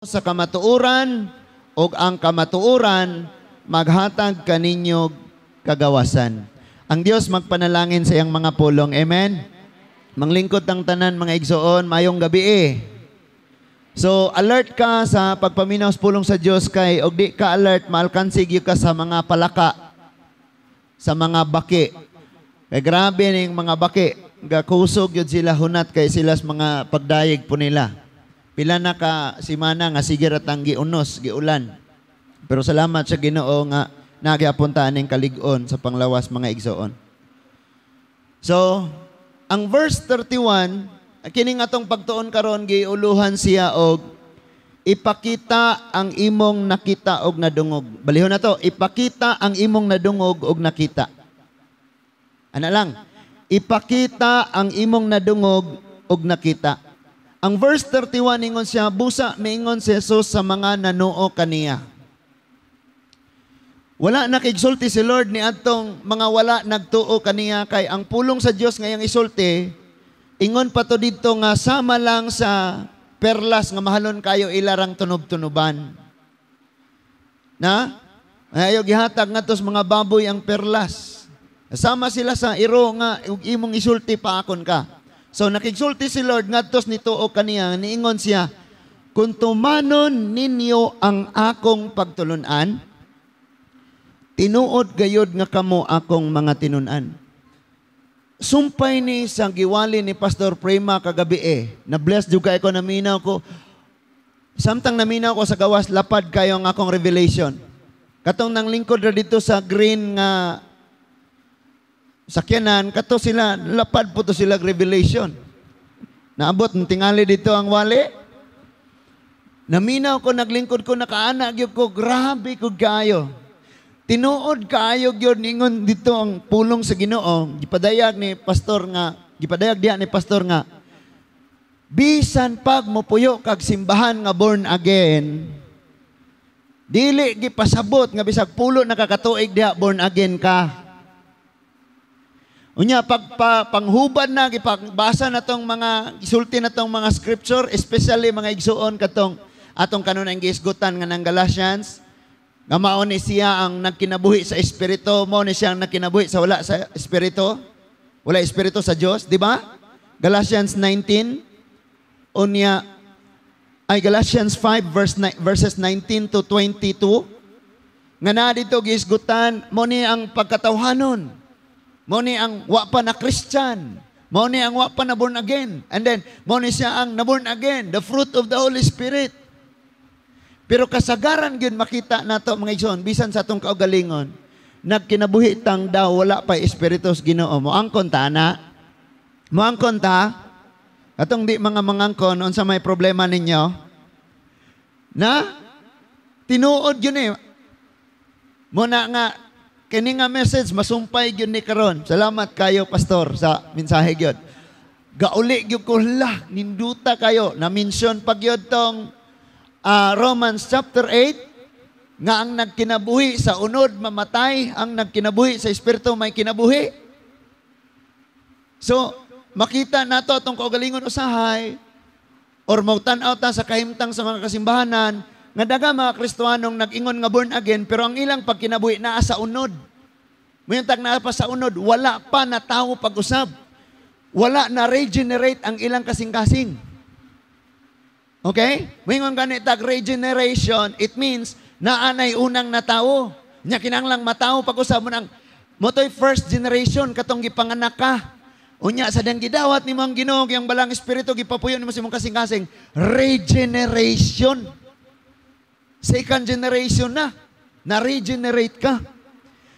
Sa kamatuoran ug ang kamatuoran maghatag kaninyo kagawasan. Ang Dios magpanalangin sa iyang mga pulong. Amen. Manglingkod ang tanan, mga igsoon, mayong gabi eh. So alert ka sa pagpaminaw sa pulong sa Dios kay og di ka alert, maalkansi gyud ka sa mga palaka, sa mga baki. Kay grabe ning mga baki, gakusog gyud sila, hunat kay sila sa mga pagdayeg po nila. Pila na ka simana nga sige ra tang giunos, giulan. Pero salamat sa Ginoo nga nagyapon ta aning kalig-on sa panglawas, mga igsoon. So, ang verse 31, kining atong pagtuon karon, giuluhan siya og "Ipakita ang imong nakita og nadungog." Balihon na to, "Ipakita ang imong nadungog og nakita." Ana lang. "Ipakita ang imong nadungog og nakita." Ang verse 31, ingon siya, busa miingon si Jesus sa mga nanuo kaniya. Wala nakigsulti si Lord ni adtong mga wala nagtuo kaniya kay ang pulong sa Dios ngayang isulti, ingon pa to didto nga sama lang sa perlas nga mahalon kayo ilarang tunob-tunoban. Na? Ayaw gihatag ngadto sa mga baboy ang perlas. Sama sila sa iro nga ug imong isulti, paakon ka. So nakigsulti si Lord ngadto nituo kaniya, niingon siya, "Kung tumanon ninyo ang akong pagtulunan, tinuod gayod nga kamo akong mga tinun-an." Sumpay ni sa giwali ni Pastor Prema kagabi eh. Na-bless jud kay ko, naminaw ko. Samtang naminaw ko sa gawas, lapad kayo ang akong revelation. Katong nang lingkod ra dito sa green nga sakyanan, kato sila, lapad po to sila revelation. Naabot, ng tingali dito ang wali. Naminaw ko, naglingkod ko, nakaana gyud ko, grabe ko kayo. Tinuod kaayo gyud ningon dito ang pulong sa Ginoo, gipadayag ni pastor nga, gipadayag diha ni pastor nga bisan pag mopuyo kag simbahan nga born again, dili gipasabot nga bisag pulo na kakatuig diha born again ka. Unya pag panghubad na gipagbasa na tong mga isulti na tong mga scripture, especially, mga igsuon, katong atong kanunay giisgutan nga ng Galatians nga mao ni siya ang nagkinabuhi sa espiritu, mao ni siya ang nagkinabuhi sa wala sa espiritu. Wala espiritu sa Dios, di ba? Galatians 19 unya ay Galatians 5 verse verses 19 to 22 nga naa dito giisgutan mo ni ang pagkatawhanon. Mo ni ang wa pa na Christian. Mo ni ang wa pa na born again. And then mo ni siya ang na born again, the fruit of the Holy Spirit. Pero kasagaran gyud makita nato, mga igsoon, bisan sa atong kaugalingon, nagkinabuhi tang daw wala pa espiritu sa Ginoo. Mo angkon ta na? Mo angkon ta? Atong di mga mangangkon, unsa may problema ninyo? Na? Tinuod yun eh. Mo na nga kini nga message masumpay gyud ni karon. Salamat kayo, Pastor, sa mensahe gyud. Gauli gyud ko la, ninduta kayo. Na-mention pag gyud tong Romans chapter 8 nga ang nagkinabuhi sa unod mamatay, ang nagkinabuhi sa espiritu may kinabuhi. So, makita nato atong kaugalingon usahay or magtan-aw ta sa kahimtang sa mga kasimbahanan nga daga mga Kristohanong nag-ingon nga born again pero ang ilang pagkinabuhi naa sa unod. Mayuntag naa pa sa unod, wala pa na tao pag-usab. Wala na regenerate ang ilang kasing-kasing. Okay? Moingon gani tag regeneration, it means naanay unang natao. Nya kinahanglang matawo pag-usab mo nang motoy first generation, katong gipanganak ka. Unya sa dang gidawat nimo ang Ginoo, yang balang espiritu gipapuyo nimo sa imong kasing-kasing, regeneration. Second generation na. Na-regenerate ka.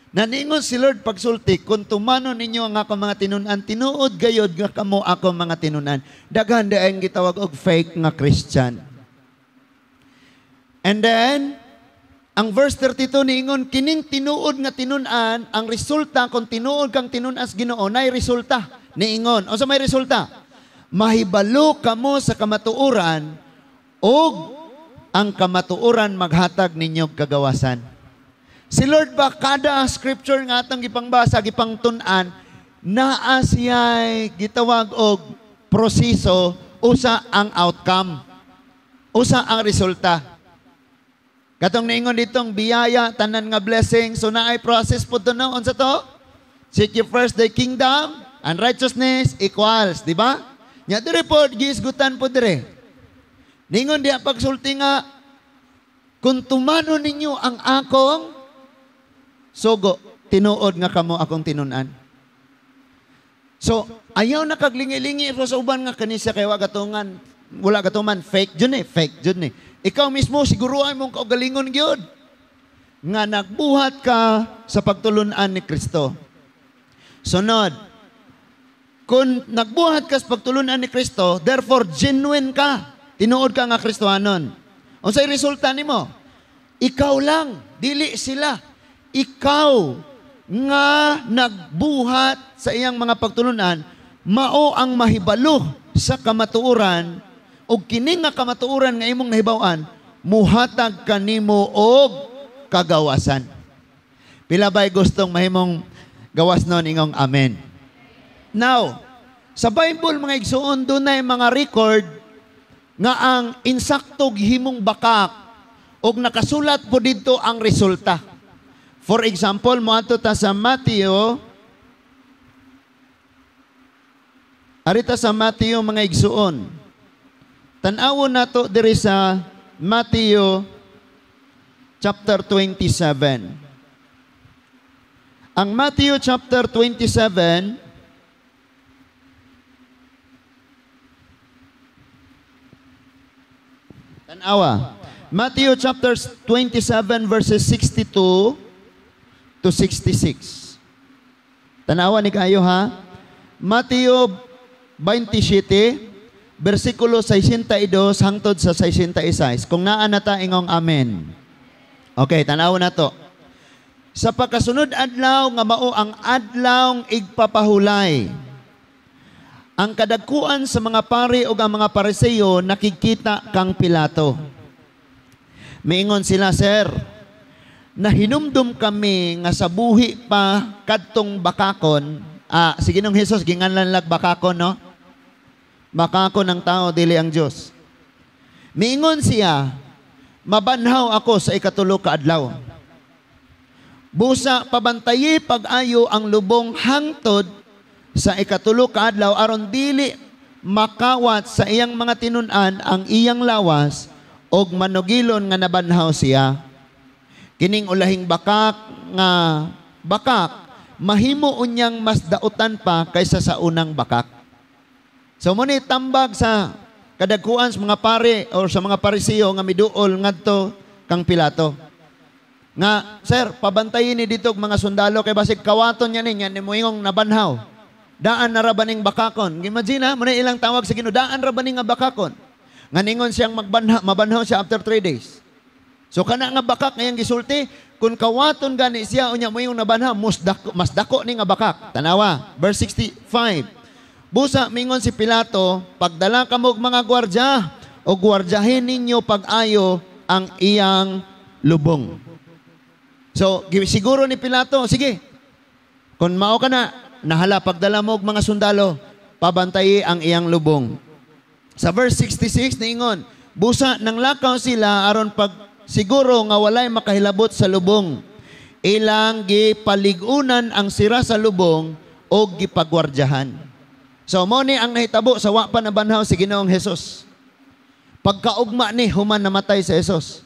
Naningon si Lord pagsulti, "Kung tumanon ninyo ang akong mga tinunan, tinuod gayod nga kamo akong mga tinunan." Daghan ang gitawag og fake nga Christian. And then, ang verse 32 niingon, kining tinuod nga tinunan, ang resulta kung tinuod kang tinunan sa Ginoo, nay resulta. Niingon. Unsa may resulta? Mahibalo kamo sa kamatuoran ug ang kamatuoran maghatag ninyo kagawasan. Si Lord ba, kada scripture nga atong gipangbasa, gipangtun-an, naa siya'y gitawag og proseso, usa ang outcome. Usa ang resulta? Katong niingon ditong biyaya, tanan nga blessing, so naay process po to, no? Unsa to? Seek ye first the kingdom and righteousness equals, di ba? Nya dire po, giisgutan po dire. Ningon diya pagsulti nga, kung tumano ninyo ang akong sugo, tinuod nga kamo akong tinun-an. So, ayaw na kaglingi-lingi sa uban nga kanisa kay wa gatungan, wala gatuman, fake jud ni, fake jud ni. Ikaw mismo siguro ay mong kaugalingon gyud nga nagbuhat ka sa pagtulunan ni Kristo. Sunod, kung nagbuhat ka sa pagtulunan ni Kristo, therefore genuine ka, tinuod ka nga Kristohanon. Unsay resulta nimo? Ikaw lang, dili sila. Ikaw nga nagbuhat sa iyang mga pagtulunan, mao ang mahibalo sa kamatuoran, og kini nga kamatuoran nga imong nahibaw-an, muhatag kanimo og kagawasan. Pila ba'y gustong mahimong gawas nun ingong amen? Now, sa Bible mga igsuon, dunay mga record nga ang insakto gihimong bakak og nakasulat po dito ang resulta. For example, moadto ta sa Matthew, arita sa Matthew mga igsuon. Tan-awon nato diri sa Matthew chapter 27. Ang Matthew chapter 27, tan-awa. Matthew chapter 27 verses 62 to 66. Tanawa ni kayo ha. Matthew 27, versikulo 62 hangtod sa 66. Kung naa na ta ingong amen. Okay, tanawa na to. Sa pagkasunod adlaw nga mao ang adlaw igpapahulay, ang kadagkuan sa mga pari o ang mga Pariseo nakikita kang Pilato. Miingon sila, sir, nahinumdum kami nga sa buhi pa kadtong bakakon. Si Ginoong Hesus ginganlan lag bakakon, no? Bakakon ang tao, dili ang Dios. Miingon siya, mabanhaw ako sa ikatulo ka adlaw. Busa pabantayi pag-ayo ang lubong hangtod sa ikatulo ka adlaw aron dili makawat sa iyang mga tinun-an ang iyang lawas og manugilon nga nabanhaw siya. Kining ulahing bakak nga bakak mahimo unyang mas dautan pa kaysa sa unang bakak. So mo ni tambag sa kadagkuan sa mga pare or sa mga Pariseo nga miduol ngadto kang Pilato. Nga, sir, pabantayin ni dito mga sundalo kay basig kawaton niya ninya ni moingong nabanhaw. Daan na ra ba ning bakakon? Imagine ha, muna ilang tawag sa Ginoo, daan ra ba ning nga bakakon? Nga ningon siyang mabanhaw siya after 3 days. So kana nga bakak ngayang gisulti, kung kawaton gani siya unya moingong nabanhaw, mas dako ni nga bakak. Tanawa, verse 65. Busa mingon si Pilato, pagdala kamo og mga gwardya o gwardyahin ninyo pag-ayo ang iyang lubong. So, siguro ni Pilato, sige, kung mao ka na, nahala, pagdala mo og mga sundalo, pabantayi ang iyang lubong. Sa verse 66, niingon, busa nang lakaw sila aron pag siguro nga walay makahilabot sa lubong. Ilang gipalig-unan ang sira sa lubong o gipagwardyahan. So, mo ni ang nahitabo sa wa pa nabanhaw si Ginoong Hesus. Pagkaugma ni, human namatay si Hesus.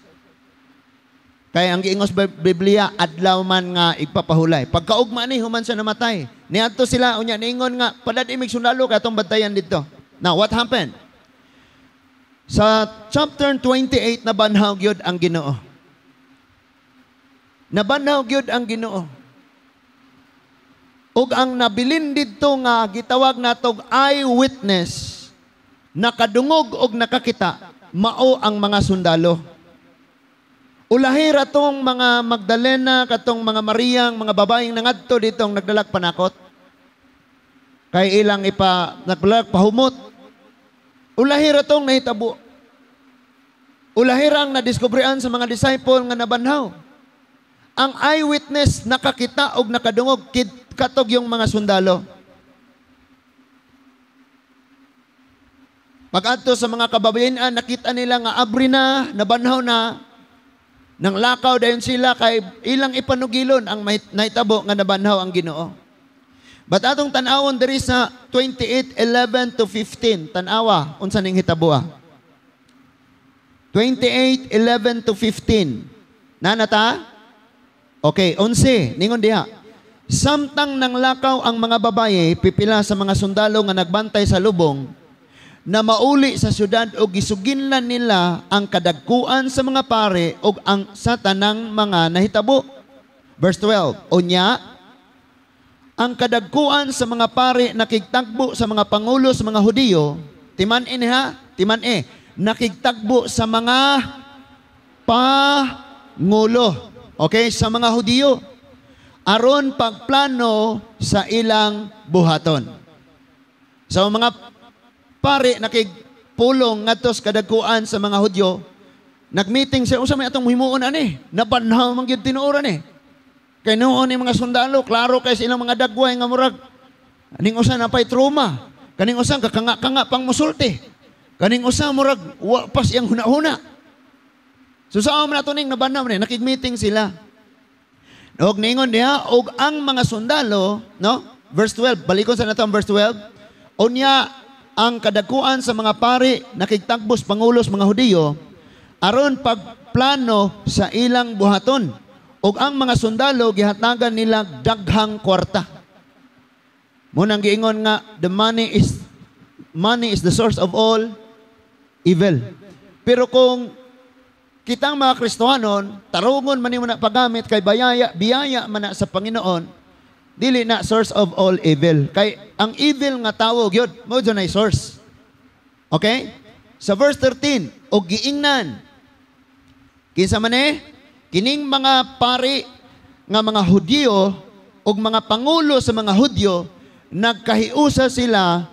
Kaya ang giingos Biblia, adlaw man nga igpapahulay. Pagkaugma ni, human siya namatay. Niadto sila, unya, niingon nga, padad-imig sundalo kay atong bantayan dito. Now, what happened? Sa chapter 28, nabanhaw gyud ang Ginoo. Nabanhaw gyud ang Ginoo. Ug ang nabilin didto nga gitawag natog eyewitness, nakadungog og nakakita, mao ang mga sundalo. Ulahi ra tong mga Magdalena, katong mga Mariang, mga babaeng nangadto ditong nagdalag panakot. Kay ilang ipa nagdalag pahumot. Ulahi ra tong nahitabo. Ulahi ra ang nadiskubrean sa mga disciple nga nabanhaw. Ang eyewitness nakakita og nakadungog katog yung mga sundalo. Pag-adto sa mga kababayen-an, nakita nila nga abri na, nabanhaw na, nang lakaw dayon sila kay ilang ipanugilon ang nahitabo nga nabanhaw ang Ginoo. But atong tan-awon diri sa 28:11 to 15, tan-awa unsa ning hitaboa. 28:11 to 15. Nanata? Okay, 11, ningon diha. Samtang nanglakaw ang mga babaye, pipila sa mga sundalo nga nagbantay sa lubong, na mauli sa syudad og gisuginlan nila ang kadagkuan sa mga pare og ang sa tanang mga nahitabo. Verse 12, unya, ang kadagkuan sa mga pare nakigtagbo sa mga pangulo sa mga Hudiyo, timan-in ha, timan-e, nakigtagbo sa mga pangulo. Okay, sa mga Hudiyo, aron pagplano sa ilang buhaton. So mga pare nakigpulong ngadto sa kadagkuan sa mga Hudyo, nagmeeting siya, unsa may atong himuon ani? Nabanhaw man gyud tinuoran eh. Kay noon ni mga sundalo, klaro kay sa ilang mga dagway nga murag kaning usa napay trauma, kaning usa kakanga-kanga pang musulti, kaning usa murag wa pas iyang huna-huna. So sa man nato ning nabanhaw ni, nakig-meeting sila. Og ningon diha og ang mga sundalo, no? Verse 12, balikon sa nato ang verse 12. Unya ang kadagkuan sa mga pari nakigtagbos pangulos mga Hudiyo aron pagplano sa ilang buhaton, ug ang mga sundalo gihatagan nila daghang kwarta. Munang giingon nga the money is the source of all evil. Pero kung kitang mga Kristohanon, tarungon man nimo na paggamit kay bayaya, biyaya man na sa Panginoon, dili na source of all evil. Kay ang evil nga tawo gyud, mao jud nay source. Okay? Sa verse 13, og giingnan kinsa man eh? Kining mga pari nga mga Hudiyo ug mga pangulo sa mga Hudyo, nagkahiusa sila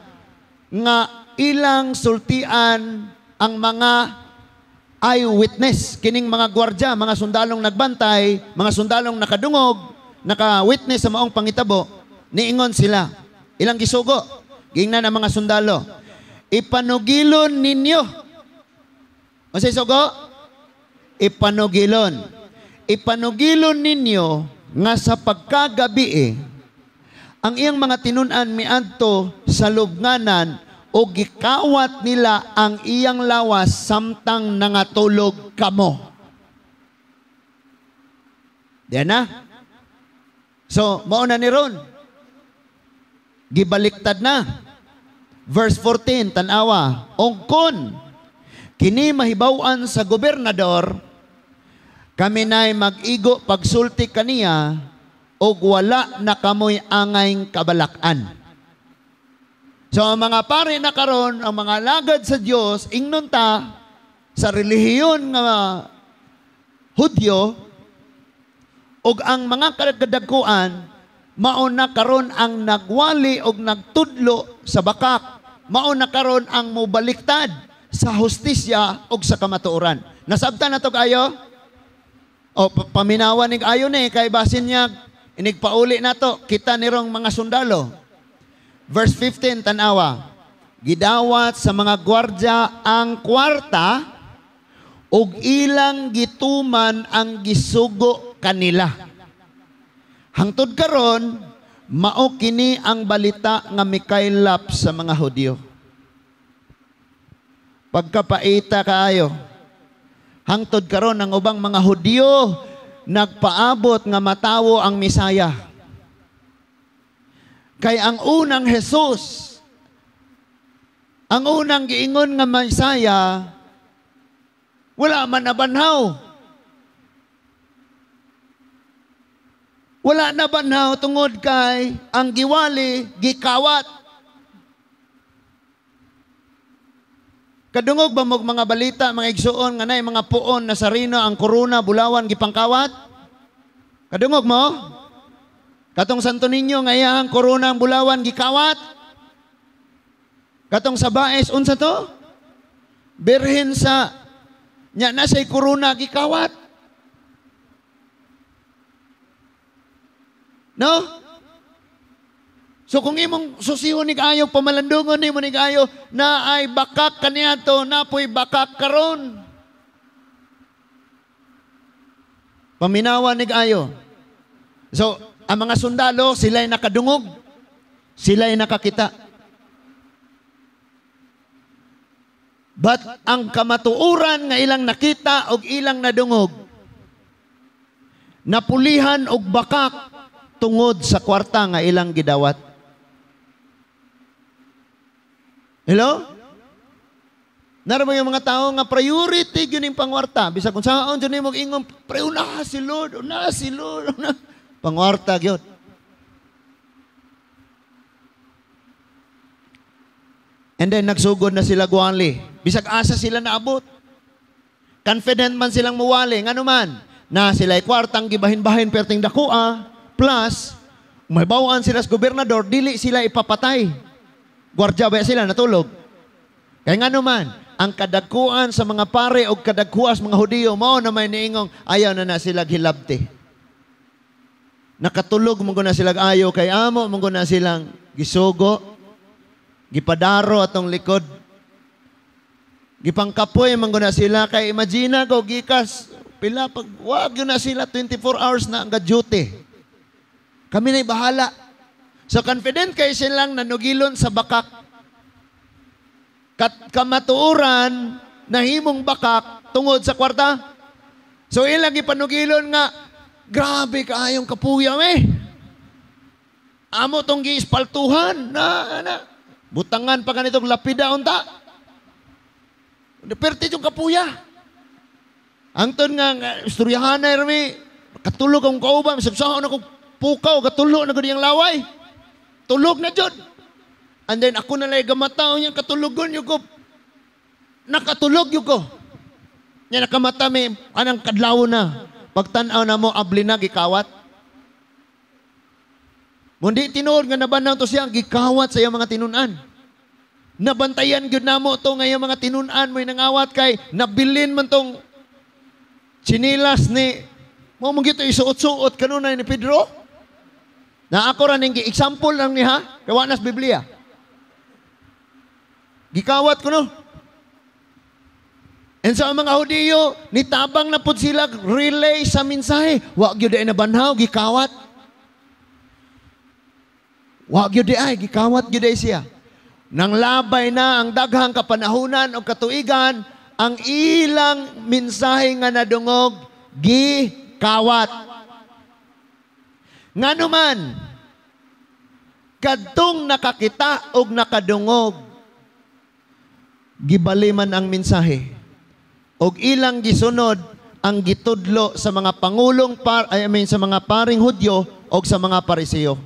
nga ilang sultian ang mga eyewitness, kining mga gwardya, mga sundalong nagbantay, mga sundalong nakadungog, naka-witness sa maong pangitabo, niingon sila. Ilang gisugo, giingnan ang mga sundalo, ipanugilon ninyo. Unsay sugo? Ipanugilon. Ipanugilon ninyo nga sa pagkagabi eh, ang iyang mga tinun-an miadto sa lubnganan o gikawat nila ang iyang lawas samtang nangatulog kamo. Diyan na. So, mao na ni ron. Gibaliktad na. Verse 14, tanawa. Ug kon kini mahibaw-an sa gobernador, kami na'y mag-igo pagsulti kaniya, ug wala na kamoy angay kabalak-an. So ang mga pare na karon, ang mga lagad sa Dios, ingnon ta sa relihiyon nga Hudyo, ug ang mga kadagkuan mao na karon ang nagwali og nagtudlo sa bakak. Mao na karon ang mobaliktad sa hustisya ug sa kamatuoran. Nasabtan na to kayo? O paminawan nig ayo ni kay basin niya inigpauli na to kita nirong mga sundalo. Verse 15, tanawa. Gidawat sa mga gwardya ang kwarta ug ilang gituman ang gisugo kanila. Hangtod karon, mao kini ang balita nga mikaylap sa mga Hudyo. Pagkapaita kaayo, hangtod karon ang ubang mga Hudyo nagpaabot nga matawo ang Misaya. Kay ang unang Jesus, ang unang giingon nga Mesaya, wala man nabanhaw. Wala nabanhaw tungod kay ang giwali gikawat. Kadungog ba mo mga balita, mga igsuon nga nay mga puon na sarino ang korona bulawan gipangkawat? Kadungog mo? Katong Santo Niño nga iyang korona ang bulawan gikawat? Katong sa Baes unsa to? Birhen sa nya na say korona gikawat. No? So kung imong susihon ni ayo, pamalandungon nimo ni ayo, na ay bakak kaniadto, napoy bakak karon. Paminawan ni ayo. So, ang mga sundalo, sila'y nakadungog. Sila'y nakakita. But ang kamatuoran nga ilang nakita og ilang nadungog, napulihan og bakak tungod sa kwarta nga ilang gidawat. Hello? Nara ba yung mga tao nga priority yun yung pangwarta? Bisag kung saan yun yung mag-ingong, pre, una si Lord, una si Lord, una. Pangwarta yun. And then nagsugod na sila gwali. Bisag asa sila naabot. Confident man silang muwali. Ngano man, na sila'y kwartang gibahin-bahin perting dakua, plus, may bawaan sila sa gobernador, dili sila ipapatay. Gwardya ba sila natulog? Kaya ngano man, ang kadagkuan sa mga pare o kadagkuan sa mga Hudiyo, mao na may niingong, ayaw na na sila hilabte. Nakatulog mo na silang ayo kay amo, mo na silang gisugo, gipadaro atong likod. Gipangkapoy man na sila kay imagine ko gikas pila pag wag yun na sila 24 hours na ang duty. Kami na'y bahala. So confident kay silang nanugilon sa bakak. Kamatuoran nahimong bakak tungod sa kwarta. So ilang gipanugilon nga grabe kaayong kapuya eh. Amo tong giispaltuhan na na. Butangan pa kanitong lapida unta. Perti yung kapuya. Angton nga istoryahan na rami, katulog ang kauban, sabsaon ako pukaw, katulog na gud iyang laway. Tulog na jud. And then ako na lay gamata niyang katulogon yung ko. Nakatulog yung ko. Nya nakamata mi anang kadlaw na. Pagtan-aw na mo abli na gikawat. Mundi tinuod nga nabanaw to siya gikawat sa iyang mga tinun-an. Nabantayan gyud namo to nga iyang mga tinun-an mo'y nangawat kay nabilin man tong tsinilas ni mo mo gito isuot-suot kanunay ni Pedro. Na ako ra ning gi-example lang ni ha, kay wa nas Biblia. Gikawat ko no. And sa mga Hudiyo, nitabang na pud sila relay sa mensahe. Wa gyud ay nabanhaw, gikawat. Wa gyud ay gikawat gyud ay siya. Nang labay na ang daghang kapanahunan o katuigan, ang ilang mensahe nga nadungog gikawat. Ngano man, kadtong nakakita og nakadungog, gibali man ang mensahe. Og ilang gisunod ang gitudlo sa mga pangulong sa mga paring Hudyo og sa mga Pariseo.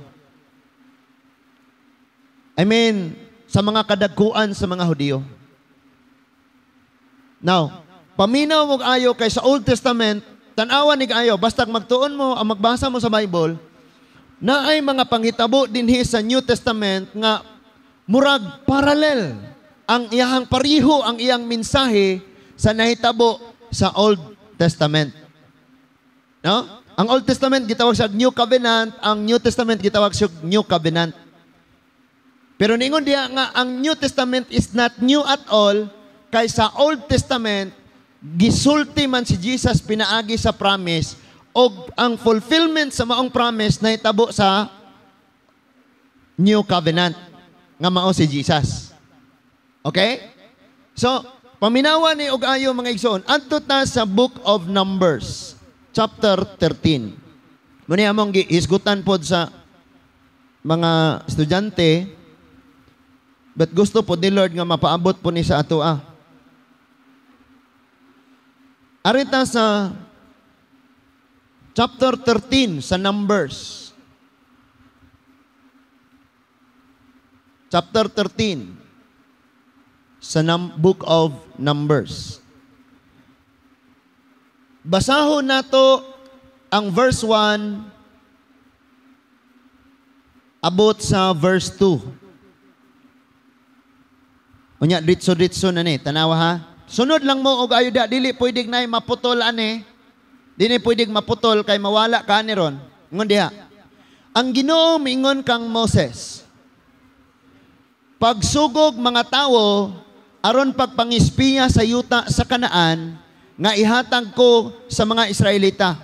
I mean, sa mga kadagkuan sa mga Hudiyo. Now, paminaw mo ayo kay sa Old Testament, tan-awan ni ayo, basta magtuon mo, ang magbasa mo sa Bible, na ay mga panghitabo dinhi sa New Testament nga murag parallel ang iyang pariho, ang iyang mensahe sa nahitabo sa Old Testament. No? Ang Old Testament gitawag sa New Covenant, ang New Testament gitawag sa New Covenant. Pero ningon diha nga ang New Testament is not new at all kay sa Old Testament gisulti man si Jesus pinaagi sa promise og ang fulfillment sa maong promise nahitabo sa New Covenant nga mao si Jesus. Okay? So, paminawa ni og ayo mga igsoon, adto ta sa Book of Numbers, chapter 13. Muni among gihisgutan pod sa mga estudyante, but gusto po ni Lord nga mapaabot po ni sa ato. Arita sa chapter 13 sa Numbers. Chapter 13 sa Book of Numbers. Basahon nato ang verse 1 abot sa verse 2. Unya ditso-ditso na ni, tanawa ha. Sunod lang mo og ayo da, dili pwedeng nay maputol ani. Dili pwedeng maputol kay mawala ka ni ron. Ingon diha. Ang Ginoo miingon kang Moses. Pagsugog mga tawo aron pagpangispiya sa yuta sa Kanaan nga ihatag ko sa mga Israelita.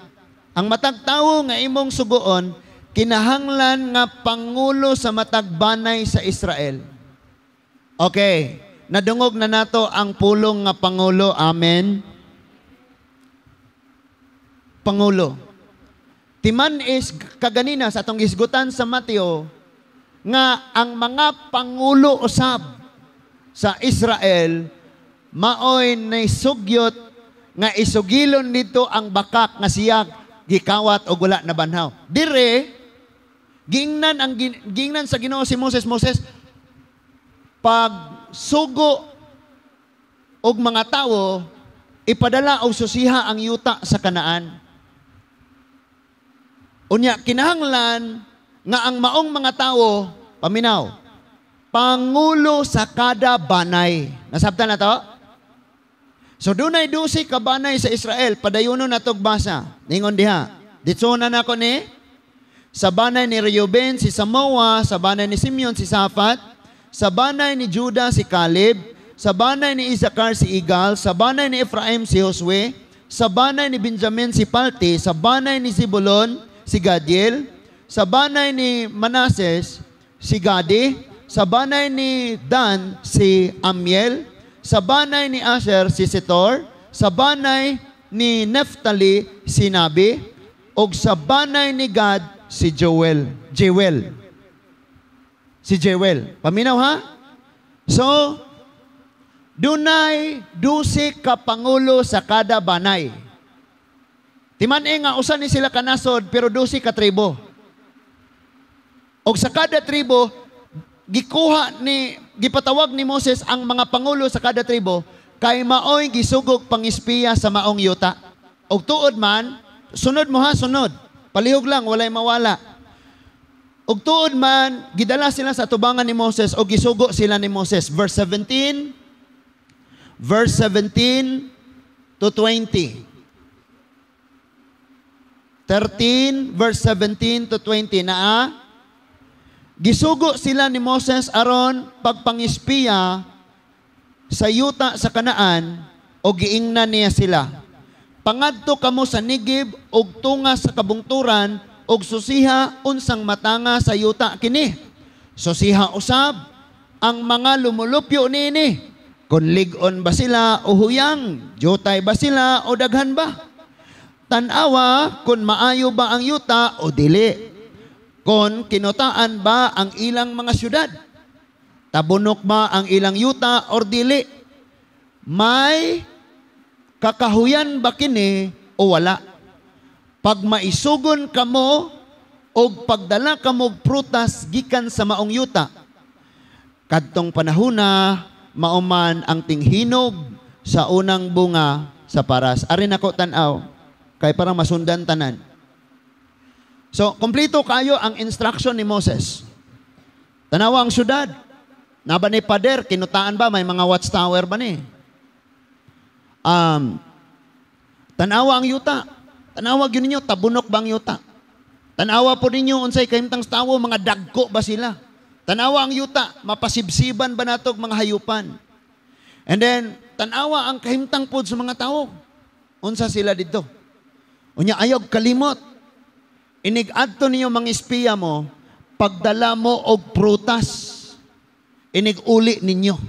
Ang matag tawo nga imong sugoon kinahanglan nga pangulo sa matag banay sa Israel. Okay, nadungog na nato ang pulong nga pangulo. Amen. Pangulo. Timan is kaganina sa atong gisgutan sa Mateo nga ang mga pangulo usab sa Israel maoy naisugyot nga isugilon nito ang bakak nga siya gikawat og wala na banhaw. Dire giingnan sa Ginoo si Moses, "Moses, pag sugo og mga tawo, ipadala og susiha ang yuta sa Kanaan. Unya kinahanglan nga ang maong mga tawo," paminaw, "pangulo sa kada banay." Nasabtan na to? So dunay 12 ka banay sa Israel, padayonon natog basa. Ningon diha. Ditso na nako ni sa banay ni Reuben si Samoa, sa banay ni Simeon si Safat, sa banay ni Judah si Caleb, sa banay ni Isakar si Igal, sa banay ni Ephraim si Josue, sa banay ni Benjamin si Palti, sa banay ni Zebulon si Gadiel, sa banay ni Manases si Gadi, sa banay ni Dan si Amiel, sa banay ni Asher si Setor, sa banay ni Neftali si Nabi, ug sa banay ni Gad si Joel. Jewel. Si Jewel. Paminaw ha? So, dunay 12 ka pangulo sa kada banay. Timan e nga usa ni sila kanasod pero 12 ka tribo. Og sa kada tribo gikuha ni gipatawag ni Moses ang mga pangulo sa kada tribo kay maoy gisugog pangispiya sa maong yuta. Og tuod man, sunod mo ha, sunod. Palihog lang, walay mawala. Og tuod man, gidala sila sa tubangan ni Moses o gisugo sila ni Moses. Verse 17, verse 17 to 20. 13, verse 17 to 20 naa. Gisugo sila ni Moses aron pagpangispiya sa yuta sa Kanaan o giingnan niya sila. "Pangadto kamo sa Negev og tunga sa kabungturan og susiha unsang matanga sa yuta kini. Susiha usab ang mga lumulupyo niini. Kung lig-on ba sila o huyang, jutay ba sila o daghan ba? Tan-awa kung maayo ba ang yuta o dili. Kung kinutaan ba ang ilang mga syudad. Tabunok ba ang ilang yuta or dili? May kakahuyan ba kini o wala? Pag maisugon kamo og pagdala kamo og prutas gikan sa maong yuta, kadtong panahuna mauman ang tinghinog sa unang bunga sa paras." Ari nako tan-aw kay parang masundan tanan. So, kompleto kayo ang instruction ni Moses. Tanawa ang syudad. Naba ni pader, kinutaan ba? May mga watchtower ba ni? Tanawa ang yuta. Tanawa gyud ninyo, tabunok ba ang yuta? Tanawa po ninyo, unsay kahimtang sa tawo, mga dagko ba sila? Tanawa ang yuta, mapasibsiban ba natog mga hayupan? And then, tanawa ang kahimtang pod sa mga tawo. Unsa sila dito? Unya ayaw kalimot. Inig-adto ninyo mga espiya mo, pagdala mo og prutas, inig-uli ninyo.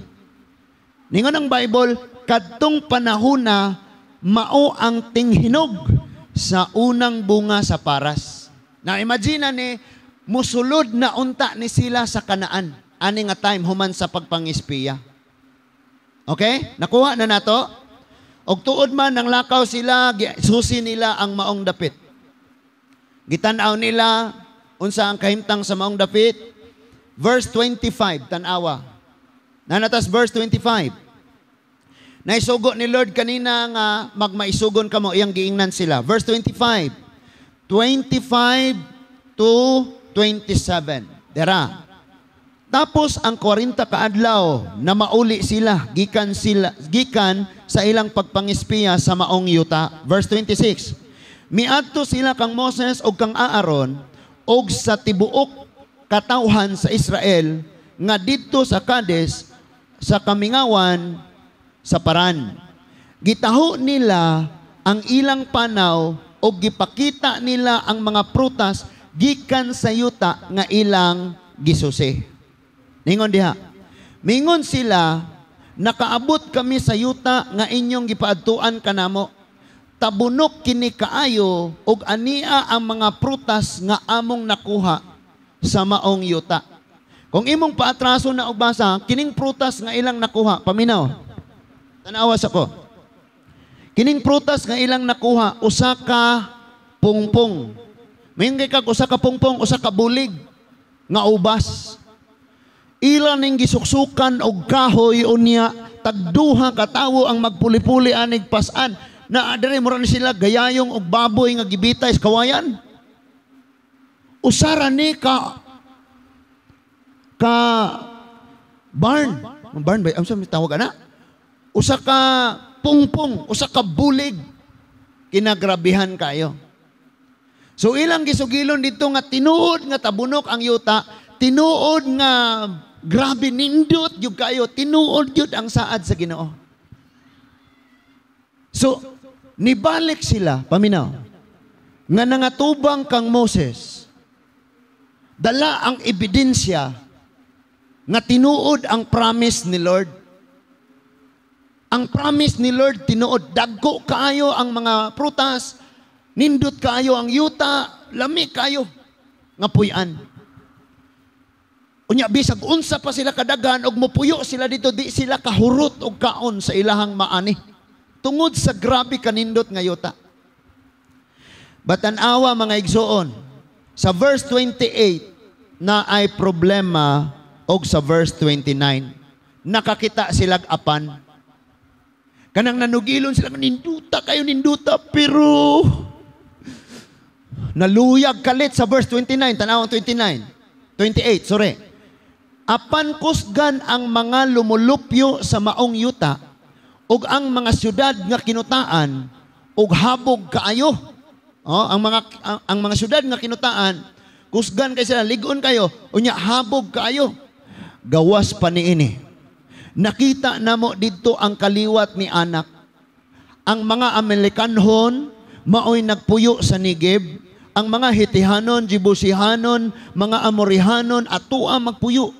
Ningon ang Bible, kadtong panahona mao ang tinghinog sa unang bunga sa paras. Na imagine ni musulod na unta ni sila sa Kanaan ani nga time human sa pagpangispiya. Okay? Nakuha na nato? Og tuod man nang lakaw sila, susi nila ang maong dapit. Gitan-aw nila unsa ang kahimtang sa maong dapit. Verse 25, tan-awa. Nanatas verse 25. Naisugo ni Lord kanina nga magmaisugon kamo, iyang giingnan sila. Verse 25. 25 to 27. Dera. Tapos ang 40 kaadlaw na mauli sila gikan sa ilang pagpangispiya sa maong yuta. Verse 26. Miadto sila kang Moses og kang Aaron og sa tibuok katawhan sa Israel nga didto sa Kades sa kamingawan sa Paran. Gitaho nila ang ilang panaw og gipakita nila ang mga prutas gikan sa yuta nga ilang gisusi. Ningon diha. Mingon sila, "Nakaabot kami sa yuta nga inyong gipaadtuan kanamo. Tabunok kini kaayo ug ania ang mga prutas nga among nakuha sa maong yuta." Kung imong paatraso na og basa, kining prutas nga ilang nakuha, paminaw. Tanawa sa ko. Kining prutas nga ilang nakuha, usa ka pungpong. Mayroon kag usa ka pungpong, usa ka bulig nga ubas. Ila ning gisuksukan og kahoy, unya tagduha ka tawo ang magpuli-puli anig pasan. Na diri mura ni sila gayayong og baboy nga gibitay sa kawayan. Usara ni ka ka barn. Barn ba? Unsa may tawag ana? Usa ka pungpong, usa ka bulig. Kinagrabihan kayo. So ilang gisugilon dito nga tinuod nga tabunok ang yuta, tinuod nga grabe nindot gyud kayo, tinuod gyud ang saad sa Ginoo. So nibalik sila, paminaw, nga nangatubang kang Moses, dala ang ebidensya nga tinuod ang promise ni Lord. Ang promise ni Lord tinuod, dagko kaayo ang mga prutas, nindot kaayo ang yuta, lami kaayo nga puy-an. Unya bisag unsa pa sila kadaghan og mopuyo sila dito, di sila kahurot og kaon sa ilahang maani. Tungod sa grabe kanindot nga yuta. Batan-awa, mga igsoon, sa verse 28 na ay problema og sa verse 29. Nakakita silag apan. Kanang nanugilon sila, "Ninduta kayo, ninduta," pero naluyag kalit sa verse 29, tanawang 29, 28, sorry. "Apan kusgan ang mga lumulupyo sa maong yuta ug ang mga syudad nga kinutaan ug habog kaayo." Oh, ang mga syudad nga kinutaan, kusgan kay sila, ligon kayo, unya habog kaayo. "Gawas pa niini, nakita namo didto ang kaliwat ni Anak. Ang mga Amalekanhon maoy nagpuyo sa Negev, ang mga Hitihanon, Jebusihanon, mga Amorihanon atoa magpuyo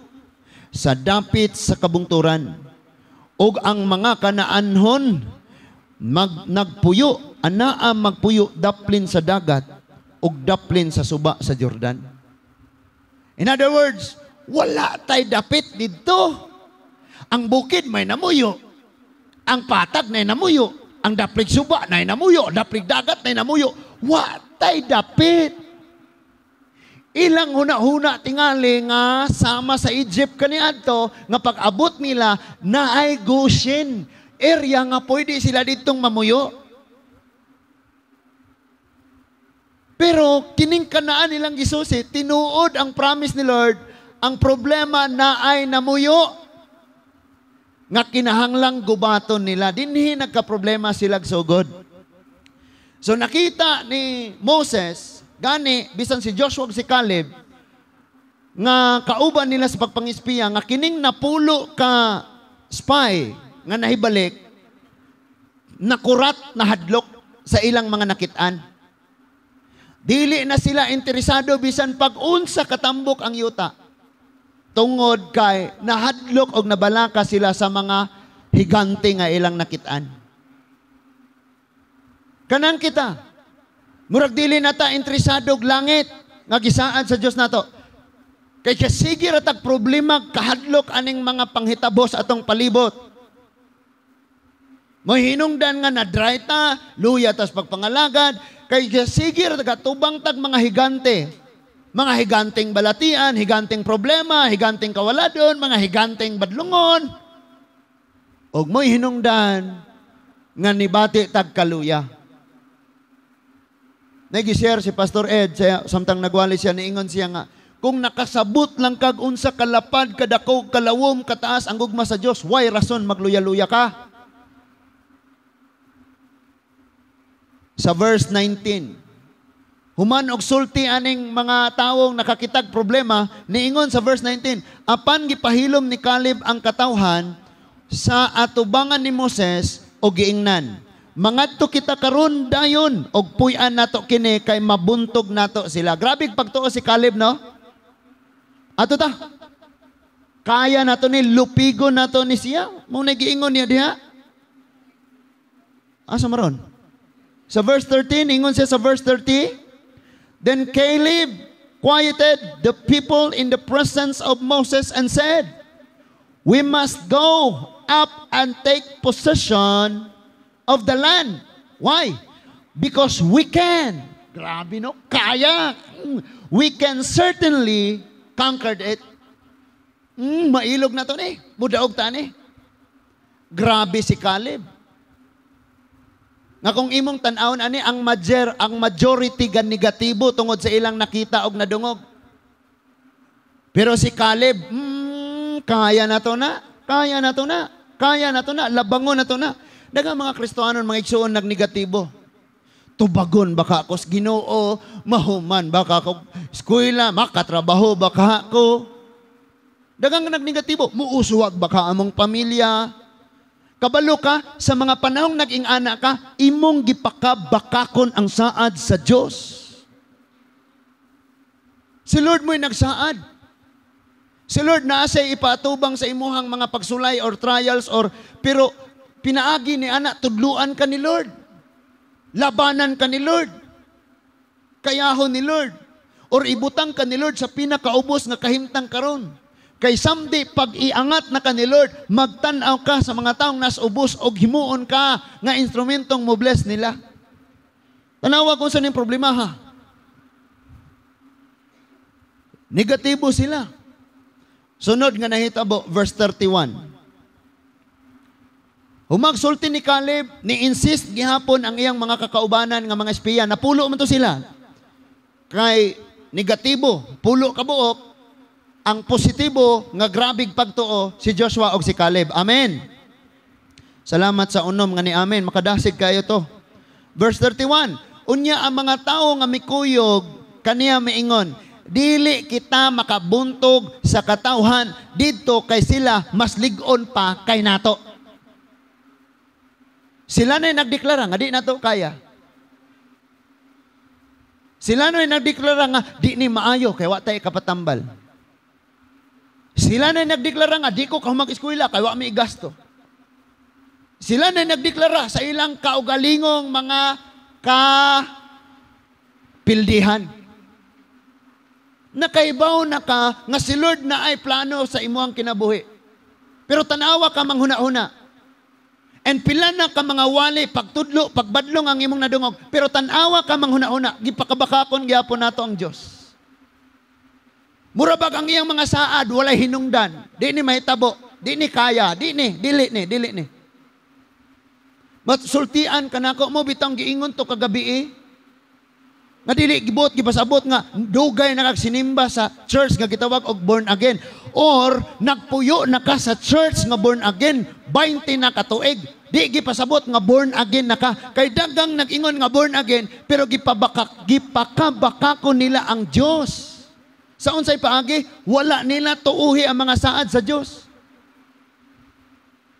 sa dapit sa kabungturan. Ug ang mga Kanaanhon nagpuyo anaa magpuyo daplin sa dagat ug daplin sa suba sa Jordan." In other words, wala tay dapit didto. Ang bukid may namuyo. Ang patag na namuyo. Ang daplig suba na namuyo. Daplig dagat na namuyo. Wa tay dapit. Ilang huna-huna tingali nga sama sa Egypt kaniadto nga pag-abot nila naay Goshen area nga pwede sila ditong mamuyo. Pero kining Kanaan nilang gisusi, tinuod ang promise ni Lord, ang problema na ay namuyo nga kinahanglang gubaton nila. Dinhi nagka-problema sila sugod. So nakita ni Moses, gani bisan si Joshua ug si Caleb nga kauban nila sa pagpangispiya, nga kining napulo ka spy nga nahibalik, nakurat, nahadlok sa ilang mga nakitaan. Dili na sila interesado bisan pag-unsa katambok ang yuta. Tungod kay nahadlok og nabalaka sila sa mga higante nga ilang nakitaan. Kanang kita, murag dili na ta interesado og langit nga gisaad sa Dios nato. Kay kasige ra tag problema, kahadlok aning mga panghitabo sa atong palibot. Mohinungdan nga na-dry ta, luya tas pagpangalagad, kay kasige ra tubang tag mga higante. Mga higanteng balatian, higanteng problema, higanteng kawaladon, mga higanteng badlungon. Og mo'y hinungdan nga nibati tag kaluya. Nag-share si Pastor Ed, siya, samtang nagwali siya, niingon siya nga, kung nakasabot lang kag unsa kalapad, kadako, kalawom, kataas ang gugma sa Dios, why rason magluya-luya ka? Sa verse 19, Human og sulti aning mga tawong nakakitag problema, niingon sa verse 19, apan gipahilom ni Caleb ang katawhan sa atubangan ni Moses og giingnan, "Mangadto kita karon dayon og puy-an nato kini kay mabuntog nato sila." Grabe pagtuo si Caleb, no? Ato ta. Kaya nato ni, lupigo nato ni siya. Mao na giingon niya diha. Asa maron? Sa verse 13, ingon siya sa verse 30, "Then Caleb quieted the people in the presence of Moses and said, 'We must go up and take possession of the land.' Why? Because we can." Grabe, no? Kaya. "We can certainly conquer it." Mailog na to ni. Mudaog ta ni. Grabe si Caleb. Nga kung imong tan-awon ani ang majority gan negatibo tungod sa ilang nakita og nadungog. Pero si Caleb, kaya na to na, kaya na to na, kaya na to na, labangon na to na. Daghang mga Kristohanon, mga igsuon, nagnegatibo. Tubagon baka ako sa Ginoo, mahuman baka ako eskwela, makatrabaho baka ako. Daghang nagnegatibo, muuswag baka among pamilya. Kabalo ka, sa mga panahong nag-ing ana ka, imong gipakabakakon ang saad sa Dios. Si Lord mo'y nagsaad. Si Lord naa say ipatubang sa imuhang mga pagsulay or trials or pero pinaagi ni ana, tudluan ka ni Lord. Labanan ka ni Lord. Kayahon ni Lord. Or ibutang ka ni Lord sa pinakaubos nga kahimtang karon. Kay samdi pag iangat na ka ni Lord, magtan-aw ka sa mga taong nas ubos og himuon ka nga instrumentong mo bless nila. Tanawa kung saan yung problema, ha. Negatibo sila. Sunod nga nahitabo, verse 31. Humagsulti ni Caleb, ni-insist gihapon ang iyang mga kakaubanan nga mga espiya. Napulo man to sila. Kay negatibo, pulo ka buok, ang positibo nga grabig pagtuo si Joshua og si Caleb. Amen. Salamat sa unom nga ni amen. Makadasig kayo to. Verse 31, unya ang mga tawo nga mikuyog kaniya miingon, "Dili kita makabuntog sa katawhan didto kay sila mas lig-on pa kay nato." Sila na nagdeklara nga di nato kaya. Sila na nagdeklara nga di ni maayo kay wa tay kapatambal. Sila na nagdeklara nga di ko ka mag-eskwela kay wa mi gasto. Sila na nagdeklara sa ilang kaugalingong mga kapildihan. Nakaibaw na ka nga si Lord na ay plano sa imuhang kinabuhi. Pero tanawa ka manghuna-huna. And pila na ka mga wali, pagtudlo, pagbadlong ang imong nadungog. Pero tanawa ka manghuna-huna, gipakabakakon gyapon nato ang Dios. Mura bag ang iyang mga saad, walay hinungdan. Di ni mahitabo, di ni kaya, di ni, dili ni, dili ni. Matsultian ka nako mo bitang giingon to kagabi eh. Nga dili gibot gipasabot nga dugay na kag sinimba sa church nga gitawag og born again or nagpuyo na ka sa church nga born again 20 na ka tuig, di gipasabot nga born again na ka, kay daghang nag-ingon nga born again pero gipakabakako nila ang Dios. Sa unsay paagi, wala nila tuuhi ang mga saad sa Dios.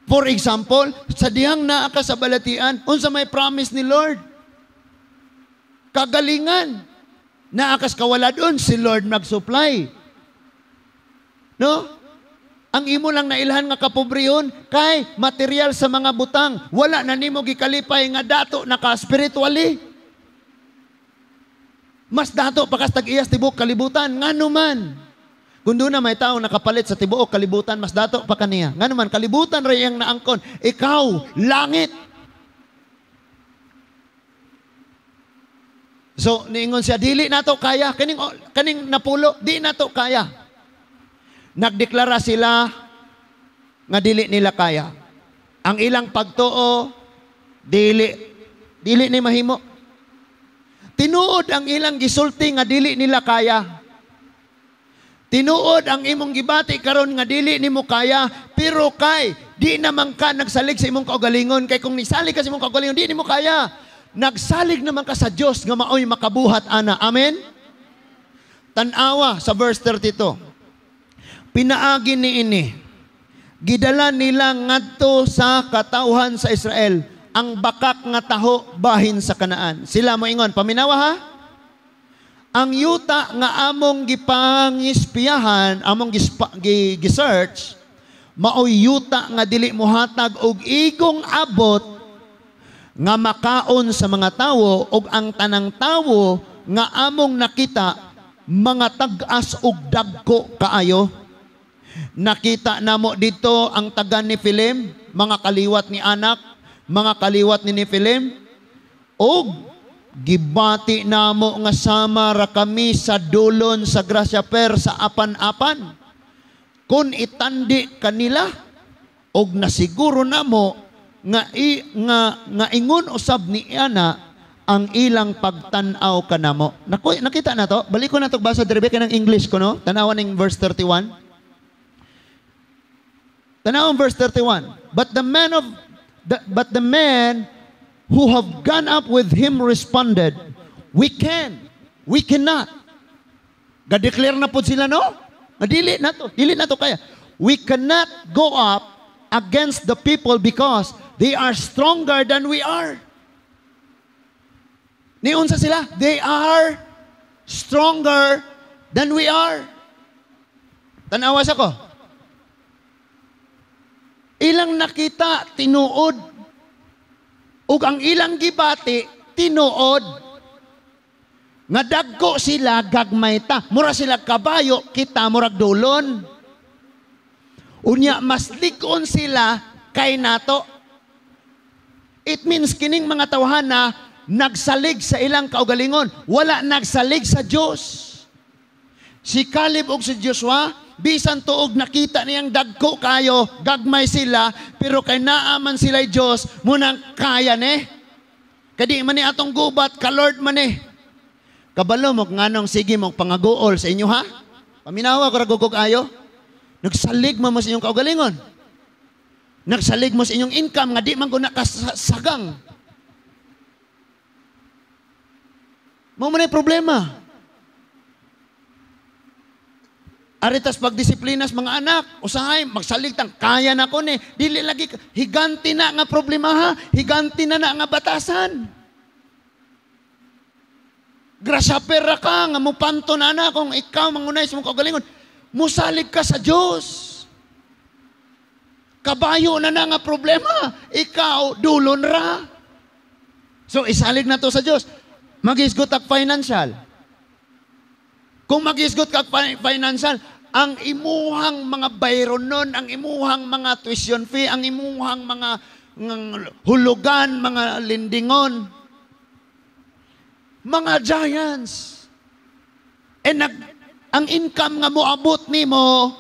For example, sa dihang naa ka sa balatian, unsa may promise ni Lord? Kagalingan. Naakas kawaladon, si Lord mag-supply. No? Ang imo lang nailhan nga kapobrehon kay material sa mga butang. Wala na nimo gikalipay nga dato naka spiritually. Mas dato pa kas tag-iyas tibuok kalibutan. Ngano man? Kung doon na may tao nakapalit sa tibuok kalibutan, mas dato pa kaniya. Ngano man, kalibutan ra iyang naangkon. Ikaw, langit. So, niingon siya, dili nato kaya. Kaning napulo, di nato kaya. Nagdeklara sila nga dili nila kaya. Ang ilang pagtuo, dili ni mahimo. Tinuod ang ilang gisulti nga dili nila kaya. Tinuod ang imong gibati karon nga dili nimo kaya, pero kay di naman ka nagsalig sa imong kaugalingon, kay kung nisalig ka sa imong kaugalingon, di nimo kaya. Nagsalig naman ka sa Dios nga maoy makabuhat ana. Amen? Tan-awa sa verse 32. Pinaagi ni ini, gidala nila ngadto sa katawhan sa Israel ang bakak nga taho bahin sa Kanaan. Sila moingon, paminawa ha? Ang yuta nga among gipangispiyahan, among gi-search, maoy yuta nga dili mohatag og igong abot nga makaon sa mga tawo, og ang tanang tawo nga among nakita mga tag-as og dagko kaayo. Nakita namo dito ang taga Nephilim, mga kaliwat ni Anak, mga kaliwat ni Nephilim, og gibati namo nga sama ra kami sa dulon sa grasshopper sa apan-apan. Kung itandi kanila, og nasiguro namo nga, i, nga, nga ingon usab ni ana ang ilang pagtan-aw kanamo. Naku, nakita na to? Balik ko na to basa diri ng English ko, no? Tanawan ning verse 31. Tanawan verse 31. But the men who have gone up with him responded, "We can, we cannot." Ga-declare na po sila, no? Nga dili na to, dili na to kaya. "We cannot go up against the people because they are stronger than we are." Niunsa sila? They are stronger than we are. Tanawa sa ko. Ilang nakita, tinuod. Ug ang ilang gibati, tinuod. Nga dagko sila, gagmay ta. Mura sila kabayo, kita murag dulon. Unya, mas lig-on sila kay nato. It means kining mga tawhana nagsalig sa ilang kaugalingon. Wala nagsalig sa Dios. Si Caleb ug si Joshua, bisan tuog nakita niyang dagko kayo, gagmay sila, pero kay naaman sila Dios, munang kaya ne. Kadi man ni atong gubat, ka Lord man eh. Kabalo mo nganong sige mo pangaguol sa inyo, ha? Paminawa ko ra gugog ayo. Nagsalig mo mo sa inyong kaugalingon. Nagsalig mo sa inyong income nga di man ko nakasagang. Mao man ay problema. Aritas pagdisiplinas mga anak, usahay magsalig tang kaya na ko ni, dili lagi higanti na nga problema ha, higanti na na nga batasan. Grasya pera ka nga mupanto na na kung ikaw mangunay sa mong kaugalingon, musalig ka sa Dios. Kabayo na na nga problema, ikaw dulon ra. So isalig na to sa Dios. Magisgot ak financial. Kung magisgot ka financial, ang imuhang mga bayronon, ang imuhang mga tuition fee, ang imuhang mga hulugan, mga lindingon, mga giants. E ang income nga moabot nimo,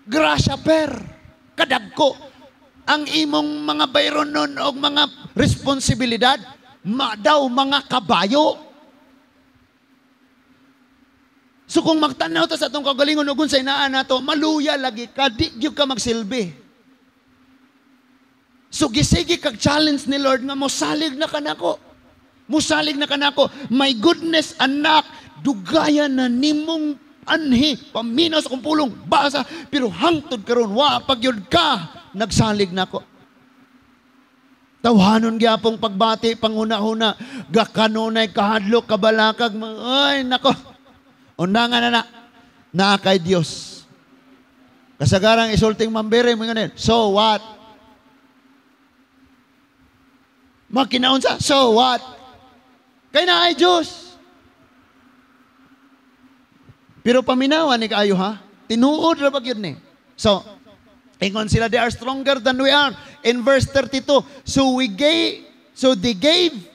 grasya per, kadagko. Ang imong mga bayronon o mga responsibilidad, daw mga kabayo. So kung magtanaw ta sa atong kaugalingon ug unsay naa nato, maluya lagi ka, di gyud ka magsilbi. So gisigi kag challenge ni Lord nga mosalig na kanako. Mosalig na kanako. My goodness anak, dugayan na nimong anhi, paminaw sa akong pulong, basa, pero hangtod karon wa pa gyud ka nagsalig nako. Tawhanon gyapong pagbati, panghuna-huna, gakanunay kahadlok, kabalakag, ay nako. Undangan na na, naa kay Dios. Kasagarang isulting mambere, mo ngayon, so what? Makinaon sa, so what? Kay naa ay Dios. Pero paminawan ni kaayo ha, tinuod ra ba gyud ni? So, ingon sila, they are stronger than we are. In verse 32, so they gave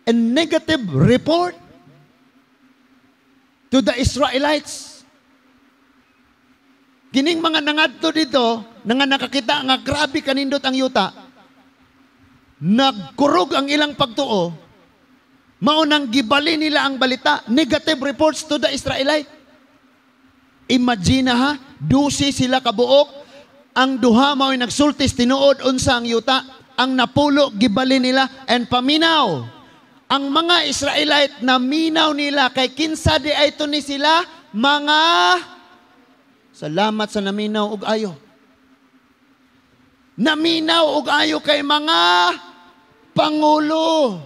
a negative report to the Israelites. Kining mga nangadto dito, nga nakakita nga grabe kanindot ang yuta, nagkurog ang ilang pagtuo, mao nang gibali nila ang balita, negative reports to the Israelite. Imagine ha, 12 sila kabuok, ang duha mao'y nagsultis tinuod unsa ang yuta, Ang napulo gibali nila and paminaw. Ang mga Israelite naminaw nila kay kinsa di ay to ni sila mga. Salamat sa naminaw og ayo. Naminaw og ayo kay mga pangulo.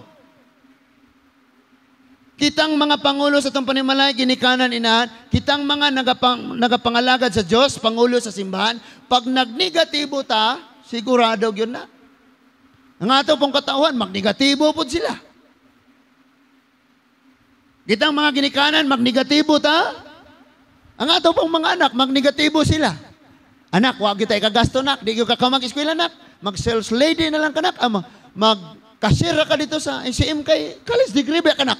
Kitang mga pangulo sa atong panimalay, ginikanan, inahan, kitang mga nagapangalagad sa Diyos, pangulo sa simbahan, pag nagnegatibo ta, sigurado yun na. Ang ato pong katauhan, magnegatibo po sila. Kitang mga ginikanan, magnegatibo ta. Ang ato pong mga anak, magnegatibo sila. Anak, wag kita ikagasto, nak. Di ka mag-eskwela, nak. Mag-sales lady na lang kanak. Ama, mag-cashier ka dito sa NCM kay college degree ba kanak.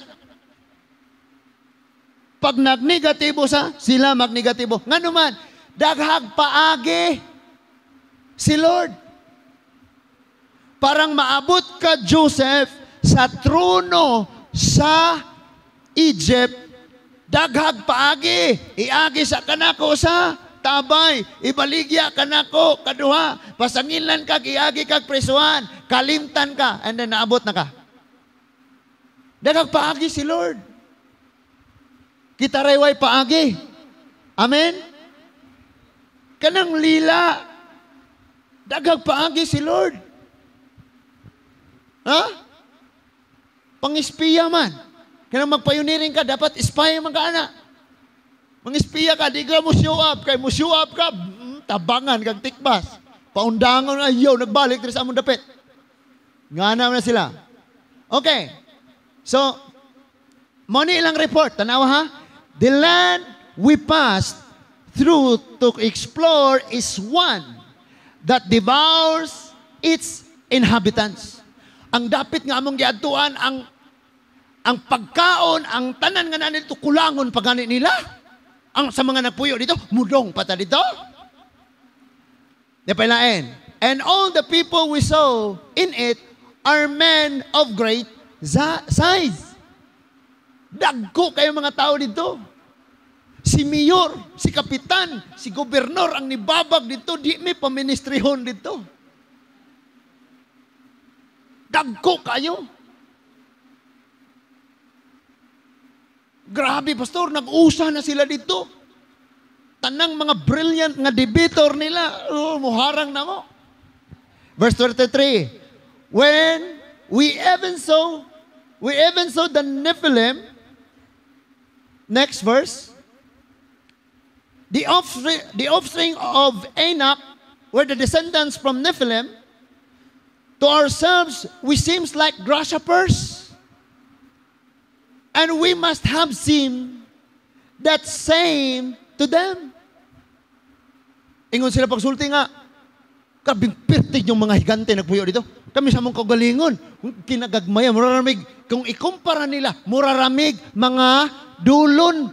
Pag nagnegatibo sa, sila magnegatibo. Nga naman, daghag paagi si Lord. Parang maabot ka, Joseph, sa trono sa Egypt, daghag paagi. Iagi sa kanako sa tabay, ibaligya kanako kaduha, pasangilan kag iagi kag presuhan, kalimtan ka, and then naabot na ka. Daghag paagi si Lord. Kita ray way paagi. Amen? Kanang lila, daghag paagi si Lord. Ha? Pangispiya man. Kanang magpioneering ka, dapat spy man ka, ana. Mangispiya ka, di ka mo show up. Kay mo show up ka, tabangan kag tikbas. Paundangon, ayaw, nagbalik diri sa among dapit. Nga na sila. Okay. So, mo ni ilang report. Tanawa ha? The land we passed through to explore is one that devours its inhabitants. Ang dapit nga among giadtuan, ang pagkaon, ang tanan nga naa dito, kulangon pagani nila. Ang sa mga nagpuyo dito, mudong pa ta dito. Di pa lain. And all the people we saw in it are men of great size. Dagko kayo mga tao dito. Si mayor, si kapitan, si gobernador ang nibabag dito, di may paministrihon dito. Dagko kayo. Grabe, pastor, nag-usa na sila dito. Tanang mga brilliant nga debater nila, oh, muharang na mo. Verse 33, when we even saw the Nephilim, next verse, the offspring of Anak were the descendants from Nephilim. To ourselves, we seems like grasshoppers. And we must have seen that same to them. Ingon sila pagsulti nga, kabing pirtig yung mga higante nagpuyo dito. Kami sa mong kagalingon, kinagagmaya, muraramig. Kung ikumpara nila, muraramig mga dulon,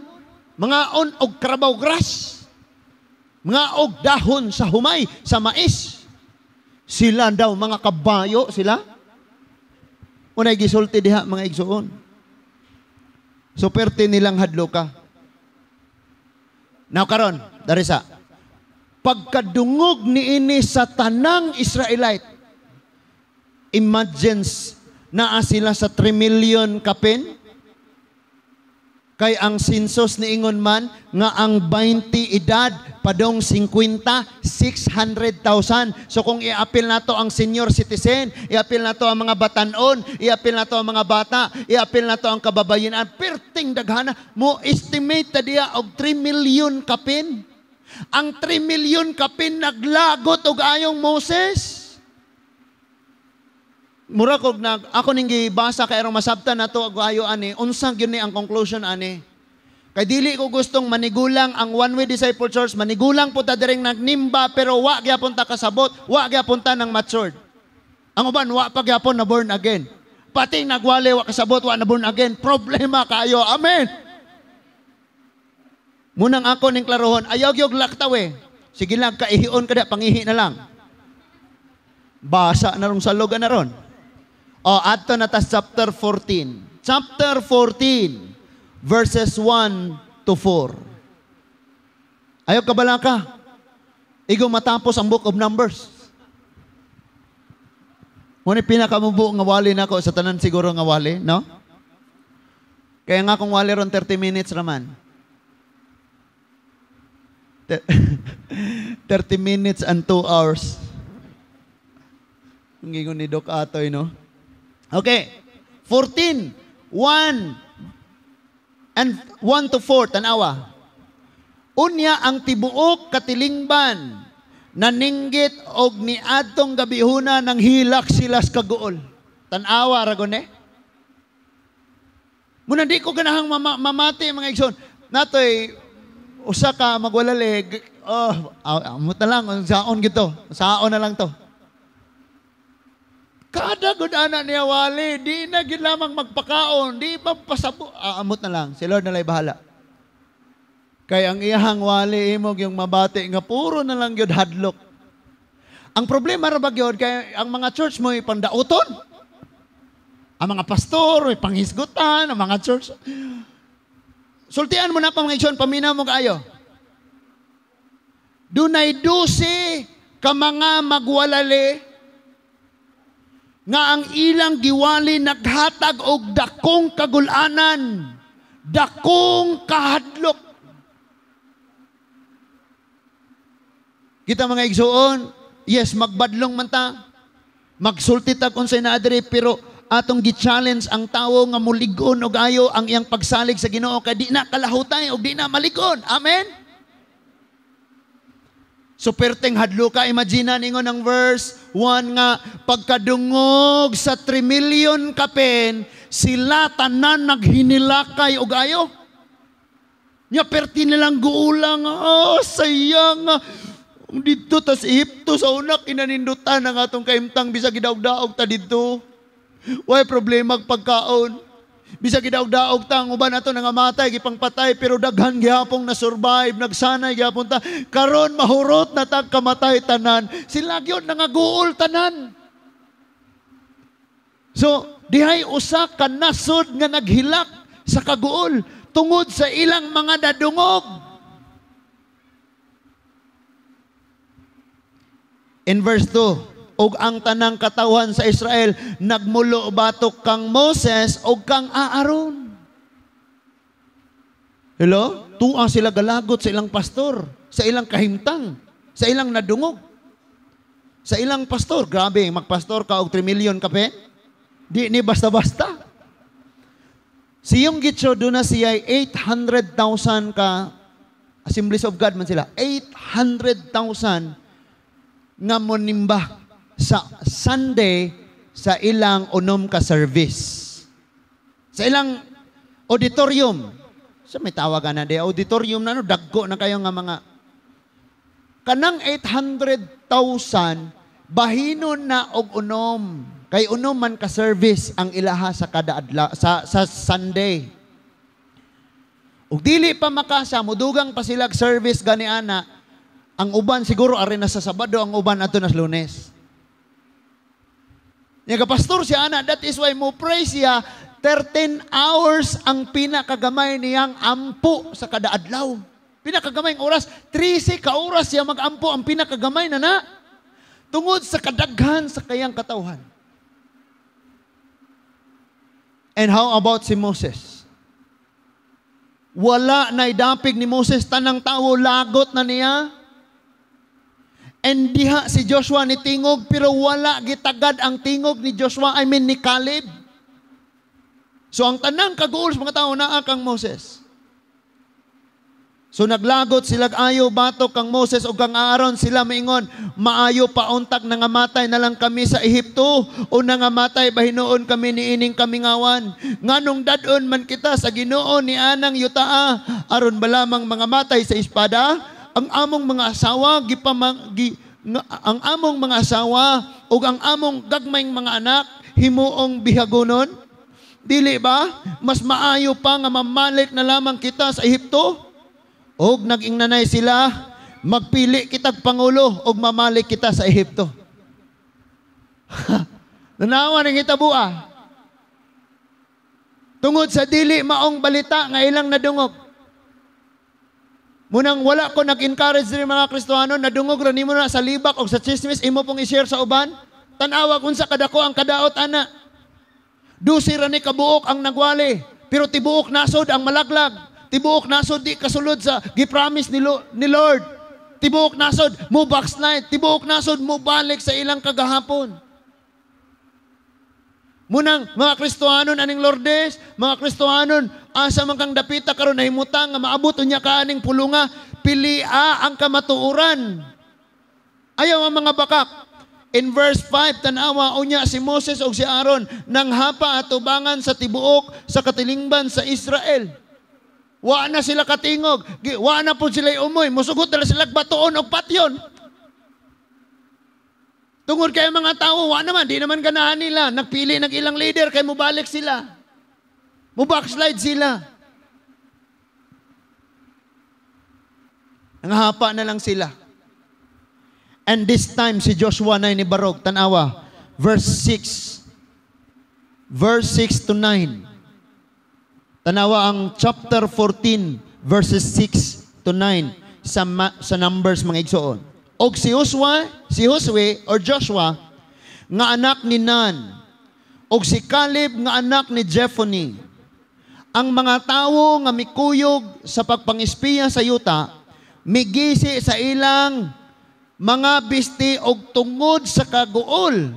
mga on og karabaw grass, mga og dahon sa humay, sa mais. Sila daw, mga kabayo sila. Unay gisulti diha mga igsuon. So perte nilang hadlo ka. Now karon, dari sa pagkadungog niini sa tanang Israelite, imagine naa sila sa 3 million kapin. Kay ang census niingon man nga ang 20 edad padong 50, 600,000. So kung i-appeal nato ang senior citizen, i-appeal nato ang mga batanon, i-appeal nato ang mga bata, i-appeal nato ang kababayenan, perting daghana mo estimate ta diya og 3 million kapin. Ang 3 million kapin naglagot og ayong Moses. Mura kog nag ako ning gibasa kay aron masabtan nato og ayo ani, unsa gyud ni ang conclusion ani. Kay dili ko gustong manigulang ang One Way Disciple Church, manigulang po ta diring nagnimba pero wa gyapon ta kasabot, wa gyapon ta nang matured. Ang uban wa pa gyapon na born again. Pati nagwali wa kasabot, wa na born again, problema kayo. Amen. Munang ako ning klarohon, ayaw gyud laktaw eh. Sige lang kaihion kada pangihi na lang. Basa na rong salog na ron. O, adto na ta chapter 14. Chapter 14, verses 1 to 4. Ayaw kabala ka. Igo matapos ang book of Numbers. Mao ni pinakamubo nga wali nako sa tanan siguro nga wali, no? Kaya nga kung wali ron 30 minutes raman. 30 minutes and 2 hours. Ang ingon ni Doc Atoy, no? Okay. 14, 1, and 1 to 4, tanawa. Unya ang tibuok katilingban naninggit og niadtong gabihuna nang hilak sila sa kaguol. Tanawa ra gud eh. Muna di ko ganahang mamati, mga igsoon. Natoy usa ka magwalali, oh, amot na lang saon gito. Saon na lang to. Kada gud ana niya wali, di na gid lamang magpakaon, di pa pasabo, ah, amot na lang. Si Lord na lay bahala. Kay ang iyahang wali imo yung mabati nga puro na lang gyud hadlok. Ang problema ra ba gyud kay ang mga church mo pandauton. Ang mga pastor may panghisgutan, ang mga church. Sultian mo na pa, mga igsoon, paminaw mo kaayo. Dunay 12 ka mga magwalali nga ang ilang giwali naghatag og dakong kagulanan, dakong kahadlok. Kita, mga igsoon, yes, magbadlong man ta, magsulti tag unsay naa diri, pero atong gi-challenge ang tawo nga mulig-on og ayo ang iyang pagsalig sa Ginoo kay di na kalahutay og di na malig-on. Amen. So perteng hadluka, imagine ningon ang verse 1 nga pagkadungog sa 3 million kapin, sila tanan naghinilakay og ayo. Nya perti nilang guulang, oh, sayang, dito tas Ehipto sa una kinanindutan ang atong kaimtang bisag gidaog-daog ta didto. Way problema pagkaon. Bisag gidaog-daog ta ang uban ato nangamatay gipangpatay pero daghan gihapong na survive, nagsanay gihapon ta. Karon mahurot na tag kamatay tanan. Sila gyud nangaguol tanan. So dihay usa ka nasod nga naghilak sa kaguol tungod sa ilang mga nadungog. In verse 2, og ang tanang katawhan sa Israel nagmulo batok kang Moses og kang Aaron. Hello? Tuwa sila galagot sa ilang pastor, sa ilang kahimtang, sa ilang nadungog. Sa ilang pastor, grabe, magpastor ka og 3 million kape. Di ni basta-basta. Si Yonggi Cho, doon na siya 800,000 ka Assemblies of God man sila. 800,000 nga monimba sa Sunday sa ilang unom ka service. Sa ilang auditorium. Sa may tawagan na di, auditorium na no, dagko na kayo nga mga. Kanang 800,000, bahinon na og unom. Kay unom man ka service ang ilaha sa kada adlaw, sa Sunday. Ug dili pa makasa, mudugang pa silag service gani ana, ang uban siguro ari na sa Sabado, ang uban ato na sa Lunes. Nya pastor siya ana, that is why mo pray siya 13 hours ang pinakagamay niyang ampo sa kada adlaw. Pinakagamay ang oras, 13 ka oras siya magampo ang pinakagamay na na. Tungod sa kadaghan sa kayang katawhan. And how about si Moses? Wala na idapig ni Moses, tanang tawo lagot na niya. And diha si Joshua ni tingog, pero wala gitagad ang tingog ni Joshua, I mean ni Caleb. So ang tanang kaguol sa mga tao naa kang Moses. So naglagot sila ayo batok kang Moses ug kang Aaron, sila maingon, maayo pauntag nangamatay na lang kami sa Ehipto o nangamatay bahinuon kami niining kamingawan. Nganong dad-on man kita sa Ginoo ni anang yutaa, aron ba lamang mga matay sa espada? Ang among mga asawa ang among mga asawa ug ang among gagmayng mga anak himuong bihagonon? Dili ba mas maayo pa nga mamalik na lamang kita sa Ehipto? Og nag-ingnanay sila, magpili kitag pangulo og mamalik kita sa Ehipto. Nanawa ning hitabo ah. Tungod sa dili maong balita nga ilang nadungog. Munang wala ko nag-encourage diri mga Kristohano, nadungog ra nimo na sa libak og sa chismis imo pong i-share sa uban. Tanawa kung sa kadako ang kadaot ana. 12 ra ni kabuok ang nagwali, pero tibuok nasod ang malaglag. Tibuok nasod di kasulod sa gipromise ni Lord. Tibuok nasod mo backslide, tibuok nasod mo balik sa ilang kagahapon. Munang mga Kristohanon aning Lourdes, mga Kristohanon, asa man kang dapita karon, nahimutang nga maabot unya ka aning pulunga, pilia ang kamatuoran. Ayaw ang mga bakak. In verse 5, tanawa, unya si Moses og si Aaron nanghapa atubangan sa tibuok sa katilingban sa Israel. Wa na sila katingog, wa na pud sila umoy, musugot na sila batuon og patyon. Tungod kay mga tao, wa naman, di naman ganahan nila. Nagpili ng ilang leader, kay mubalik sila. Mu-backslide sila. Nanghapa na lang sila. And this time, si Joshua na ni Barog, tanawa, verse 6. Verse 6 to 9. Tanawa ang chapter 14, verses 6 to 9 sa Numbers, mga igsoon. Og si Josue or Joshua nga anak ni Nun, og si Caleb nga anak ni Jephunneh, ang mga tawo nga mikuyog sa pagpangispiya sa yuta, migisi sa ilang mga bisti og tungod sa kaguol,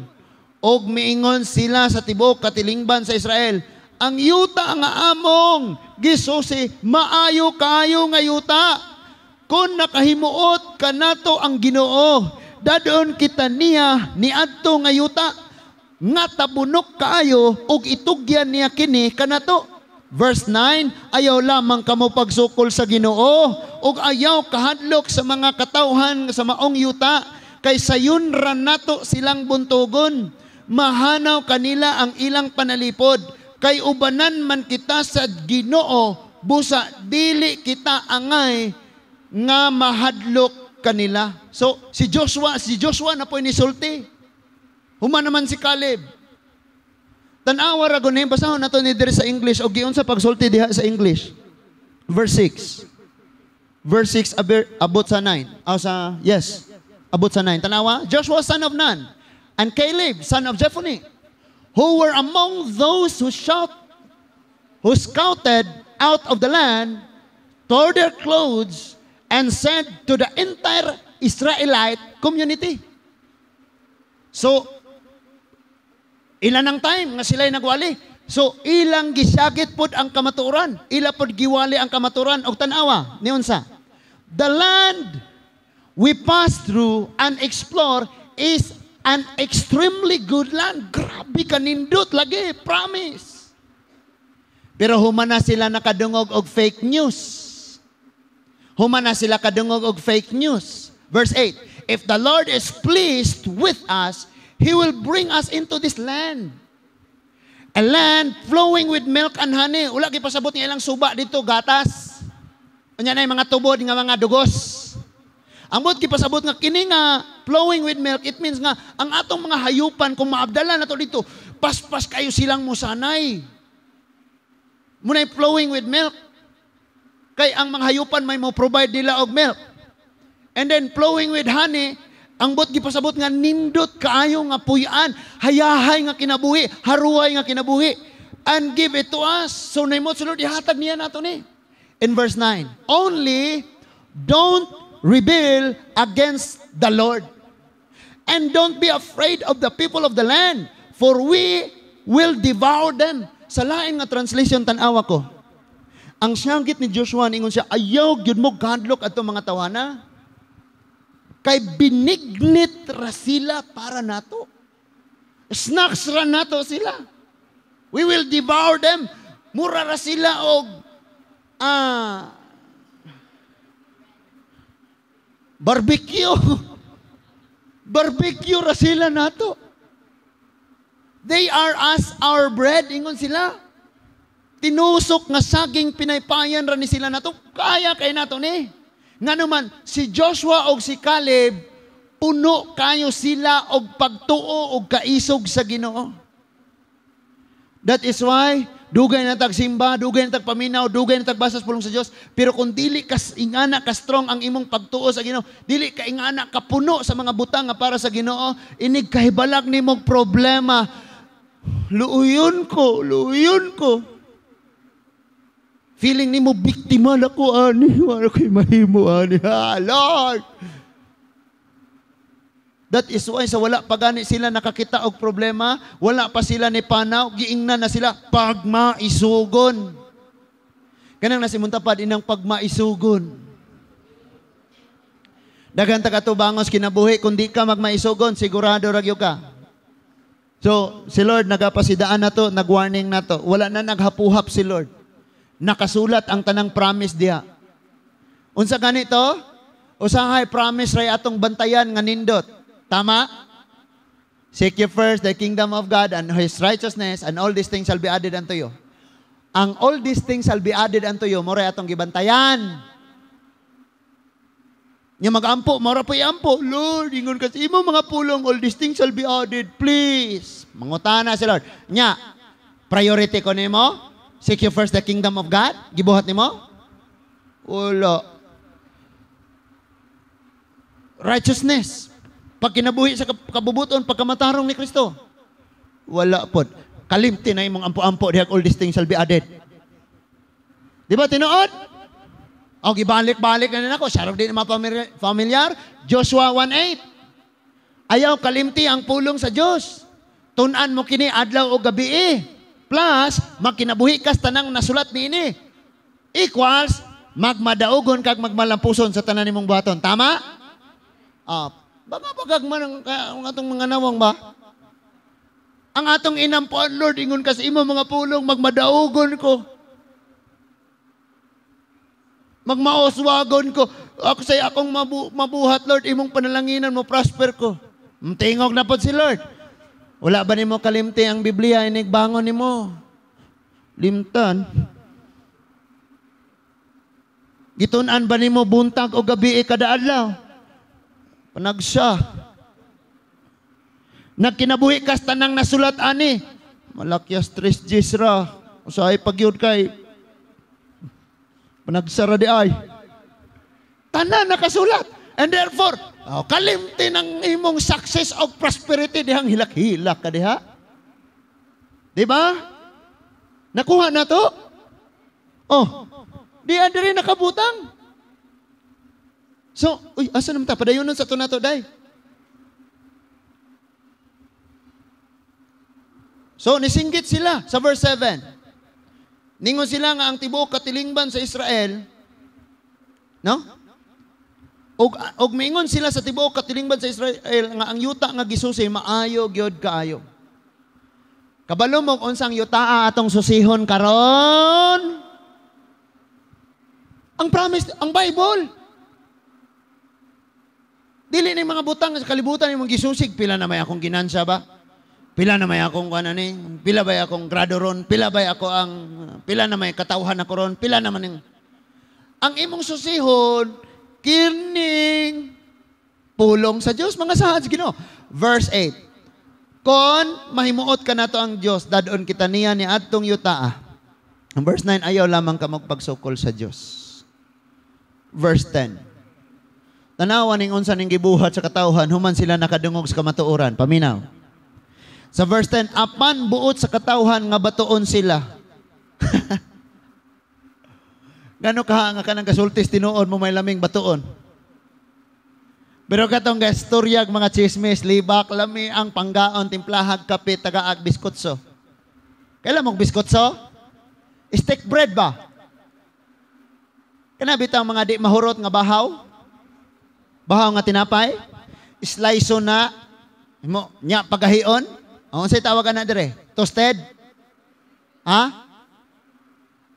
og miingon sila sa tibuok katilingban sa Israel, "Ang yuta nga among gisusi maayo kaayo nga yuta. Kung nakahimuot kanato ang Ginoo, dadon kita niya niadto nga yuta nga tabunok kaayo ug itugyan niya kini kanato." Verse 9, "Ayaw lamang kamo pagsukol sa Ginoo ug ayaw kahadlok sa mga katawhan sa maong yuta, kay sayon ra nato silang buntugon. Mahanaw kanila ang ilang panalipod, kay ubanan man kita sa Ginoo, busa dili kita angay nga mahadlok kanila." So si Joshua na po nisulti. Human naman si Caleb. Tan-awa ra gud, basahon nato ni diri sa English og giunsa pagsulti diha sa English. Verse 6. Verse 6 abot sa 9. Oh, sa yes. Abot sa 9. Tanawa, Joshua son of Nun and Caleb son of Jephunneh, who were among those who scouted out of the land, tore their clothes and said to the entire Israelite community. So, ilan ang time nga sila'y nagwali? So, ilang gisagit pod ang kamatuoran. Ila pod giwali ang kamatuoran. Og tanawa, niunsa, "The land we pass through and explore is an extremely good land." Grabe kanindot lagi, promise. Pero human na sila nakadungog og fake news. Human na sila kadungog og fake news. Verse 8, "If the Lord is pleased with us, He will bring us into this land, a land flowing with milk and honey." Wala gipasabot nga ilang suba dito, gatas. Unya na yung mga tubod nga mga dugos. Ang buot gipasabot nga kini nga flowing with milk, it means nga ang atong mga hayupan, kung maabdala na to dito, paspas kayo silang musanay. Muna'y flowing with milk. Kay ang mga hayupan may mo provide nila og milk. And then flowing with honey, ang buot gipasabot nga nindot kaayo nga puy-an, hayahay nga kinabuhi, haruay nga kinabuhi, and give it to us. So naimot sa Lord, ihatag niya nato ni. In verse 9, "Only don't rebel against the Lord. And don't be afraid of the people of the land, for we will devour them." Sa lain nga translation, tan-awa ko. Ang siyangkit ni Joshua, ningon siya, "Ayaw gyud mo kahadlok ato mga tawana. Kay binignit ra sila para nato. Snacks ra nato sila. We will devour them." Mura ra sila og barbecue. Barbecue ra sila nato. "They are as our bread," ingon sila. "Tinusok nga saging pinaypayan ra ni sila nato. Kaya kay nato ni." Nga naman, si Joshua og si Caleb, puno kayo sila og pagtuo og kaisog sa Ginoo. That is why, Dugay na tag simba, dugay na tag paminaw, dugay na tag basa sa pulong sa Dios, pero kung dili ka ingana ka strong ang imong pagtuo sa Ginoo, dili ka ingana ka puno sa mga butang nga para sa Ginoo, inig kahibalag nimong problema, luuyon ko, luuyon ko. Feeling nimo biktima na ko ani, wala ko'y mahimo ani. Ha, Lord. That is why sa wala pa gani sila nakakita og problema, wala pa sila ni panaw, giingnan na sila pagmaisugon. Kanang nasimuntapad inang pagmaisugon. Daghan ta katubangos kinabuhi kung di ka magmaisugon, sigurado ra gyud ka. So, si Lord nagapasidaan na to, nagwarning na to. Wala na naghapuhap si Lord. Nakasulat ang tanang promise diha. Unsa ganito? Usahay promise ray atong bantayan nga nindot. Tama? Seek ye first the kingdom of God and His righteousness, and all these things shall be added unto you. Ang all these things shall be added unto you, mao atong gibantayan. Nya magampo, mora po iampo. Lord, ingon kasi imo mga pulong, all these things shall be added. Please. Mangutana si Lord. Nya, priority ko nimo? Seek you first the kingdom of God? Gibuhat nimo? Wala. Righteousness. Pag kinabuhi sa kabubuton, pagkamatarong ni Kristo. Wala pod. Kalimti na imong ampo-ampo diha, all these things shall be added. Di ba tinuod? O gibalik-balik na nako, sarap din mga familiar. Joshua 1:8. Ayaw kalimti ang pulong sa Dios. Tun-an mo kini adlaw o gabi eh. Plus, magkinabuhi kas tanang nasulat niini. Equals, magmadaugon kag magmalampuson sa tanan nimong buhaton. Tama? Baka pagagman ang atong mga nawong ba? Ang atong inampuan, Lord, ingon kasi imo mga pulong, magmadaugon ko. Magmaoswagon ko. Ako say akong mabuhat, Lord, imong panalanginan mo, prosper ko. Tingog na po si Lord. Wala ba nimo kalimti ang Biblia, inigbangon nimo? Limtan. Gitun-an ba nimo buntag o gabi kada adlaw? Panagsa. Nagkinabuhi kas tanang nasulat ani. Malakyas 3 Gs ra. Usahay pagyud kay panagsara di ay. Tanan nakasulat. And therefore, oh, kalimti ng imong success o prosperity dihang hilak-hilak ka diha. Di ba? Nakuha na to? Oh, di adiri nakabutang. So, uy, asa naman ta? Padayonon sa to na to, day. So, nisinggit sila sa verse 7. Ningon sila nga ang tibuok katilingban sa Israel, no? Og mingon sila sa tibuok katilingban sa Israel nga ang yuta nga gisusi maayo gyud kaayo. Kabalo mo unsang yutaa atong susihon karon? Ang promise, ang Bible. Dili ni mga butang sa kalibutan imong gisusig, pila na may akong ginansya ba? Pila na may akong kuan ani? Pila ba akong grado ron? Pila ba ako ang pila na may katawhan ako ron? Pila naman ning ang imong susihon kining pulong sa Dios, mga saad sa Ginoo. Verse 8. Kon mahimuot ka nato ang Dios, dadon kita niya ni adtong yutaa. Ang verse 9, ayaw lamang ka magpagsukol sa Dios. Verse 10. Tanawa ning unsa ning gibuhat sa katawhan human sila nakadungog sa kamatuoran. Paminaw. Sa verse 10, apan buot sa katawhan nga batuon sila. Gano ka nga kanang kasultis tinuod mo may laming batuon. Pero katong gastoryag mga chismis, libak, lami ang panggaon, timplahag, kape, tagaag, biskotso. Kailan mong biskotso? Stick bread ba? Kana bitang mga di mahurot nga bahaw? Bahaw nga tinapay? Slice na, mo, nya pagahion? Ang unsay tawag ana dire? Toasted? Ha?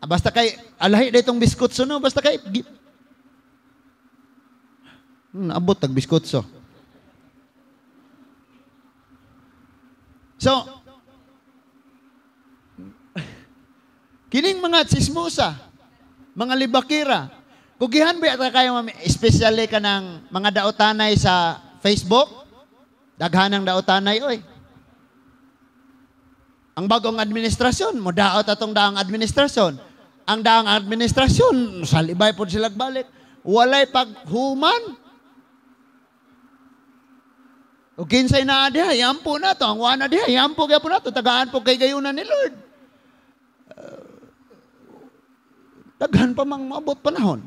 Basta kay alahi daytong biskotso no, basta kay naabot tag biskotso. So, kining mga tsismosa, mga libakira, kugihan ba ata kayo, especially ka ng mga daotanay sa Facebook? Daghanang daotanay, oy. Ang bagong administrasyon, modaot atong daang administrasyon. Ang daang administrasyon, salibay pod sila balik. Walay paghuman. O kinsay naa diha, yampo na to. Ang wana diha, yampo gyapon na to. Tagaan po kay gayunan ni Lord. Daghan pa mang maabot panahon.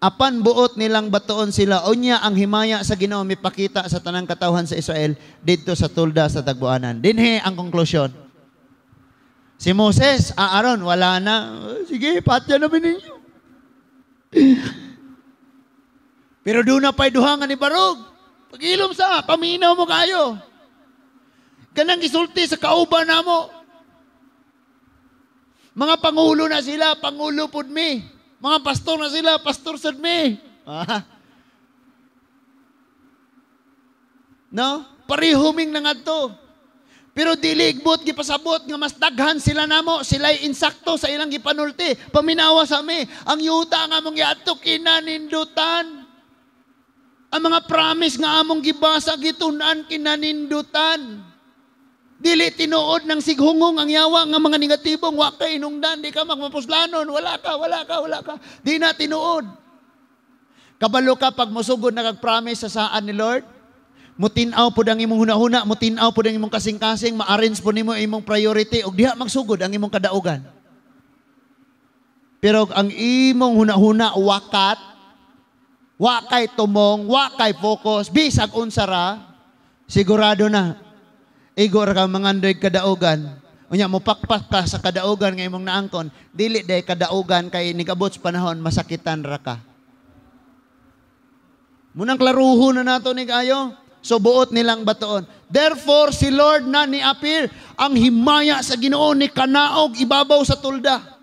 Apan buot nilang batuon sila, unya ang himaya sa Ginoo mipakita sa tanang katawhan sa Israel didto sa tolda sa tagbuanan. Dinhi ang konklusyon. Si Moses, Aaron, wala na. Sige, patya na ninyo. Pero doon na pa'y duha nga ni Barog. Pag-ilom sa, paminaw mo kayo. Kanang isulti sa kauban namo. Mga pangulo na sila, pangulo pud mi. Mga pastor na sila, pastor sad mi. Ah. No? Pareho ming nangadto. Pero dili igbot gipasabot nga mas daghan sila namo, sila'y insakto sa ilang gipanulti. Paminawa sa mi, ang yuta nga among giadto kinanindutan. Ang mga promise nga among gibasa gitun-an kinanindutan. Dili tinuod ng sighungong ang yawa nga mga negatibong wa kay inungdan, di ka magmapuslanon, wala ka, wala ka, wala ka. Di na tinuod. Kabalo ka pag mosugod na kag promise sa saan ni Lord, mutin-aw pod ang imong hunahuna, mutin-aw pod ang imong kasing-kasing, ma-arrange pod nimo imong priority ug diha magsugod ang imong kadaugan. Pero ang imong hunahuna wakat, wa kay tumong, wa kay focus, bisag unsa ra, sigurado na igo ra ka mangandoy kadaugan. Unya mopakpak ka sa kadaugan nga imong naangkon, dili day kadaugan kay nigabot sa panahon masakitan ra ka. Munang klaruho na nato ni kayo. So buot nilang batuon. Therefore si Lord na ni appear ang himaya sa Ginoo ni kanaog ibabaw sa tulda.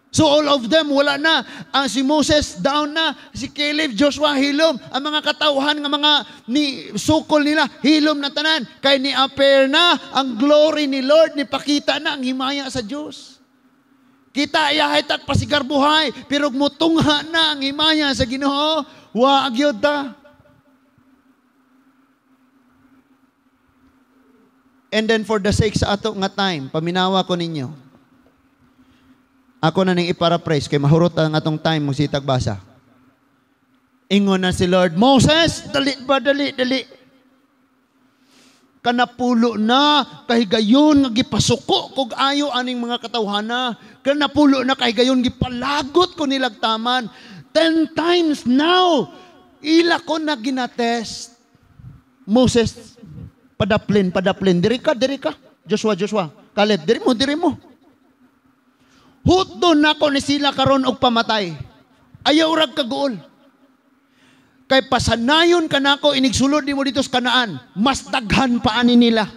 So all of them wala na. Ang si Moses down na, si Caleb, Joshua hilom, ang mga katawhan nga mga ni sukol nila hilom na tanan kay ni appear na ang glory ni Lord, ni pakita na ang himaya sa Dios. Kita ayahay tag pasigarbuhay pero mutungha na ang himaya sa Ginoo, wa gyud ta. And then for the sake sa ato nga time, paminawa ko ninyo. Ako na ning iparaphrase kay mahurot ang atong time mo sitag basa. Ingon na si Lord, Moses, dali ba, dali, dali. Kanapulo na kahigayon nga gipasuko kog ayo aning mga katawhana. Kanapulo na kahigayon gipalagot ko nilag taman. 10 times now, ila ko na ginatest. Moses, padaplin, padaplin. Diri ka, diri ka. Joshua, Joshua. Caleb, diri mo, diri mo. Hutdo nako ni sila karon og pamatay. Ayaw rag kaguol. Kay pasanayon kanako inigsulod nimo dito sa Kanaan, mas daghan pa ani nila.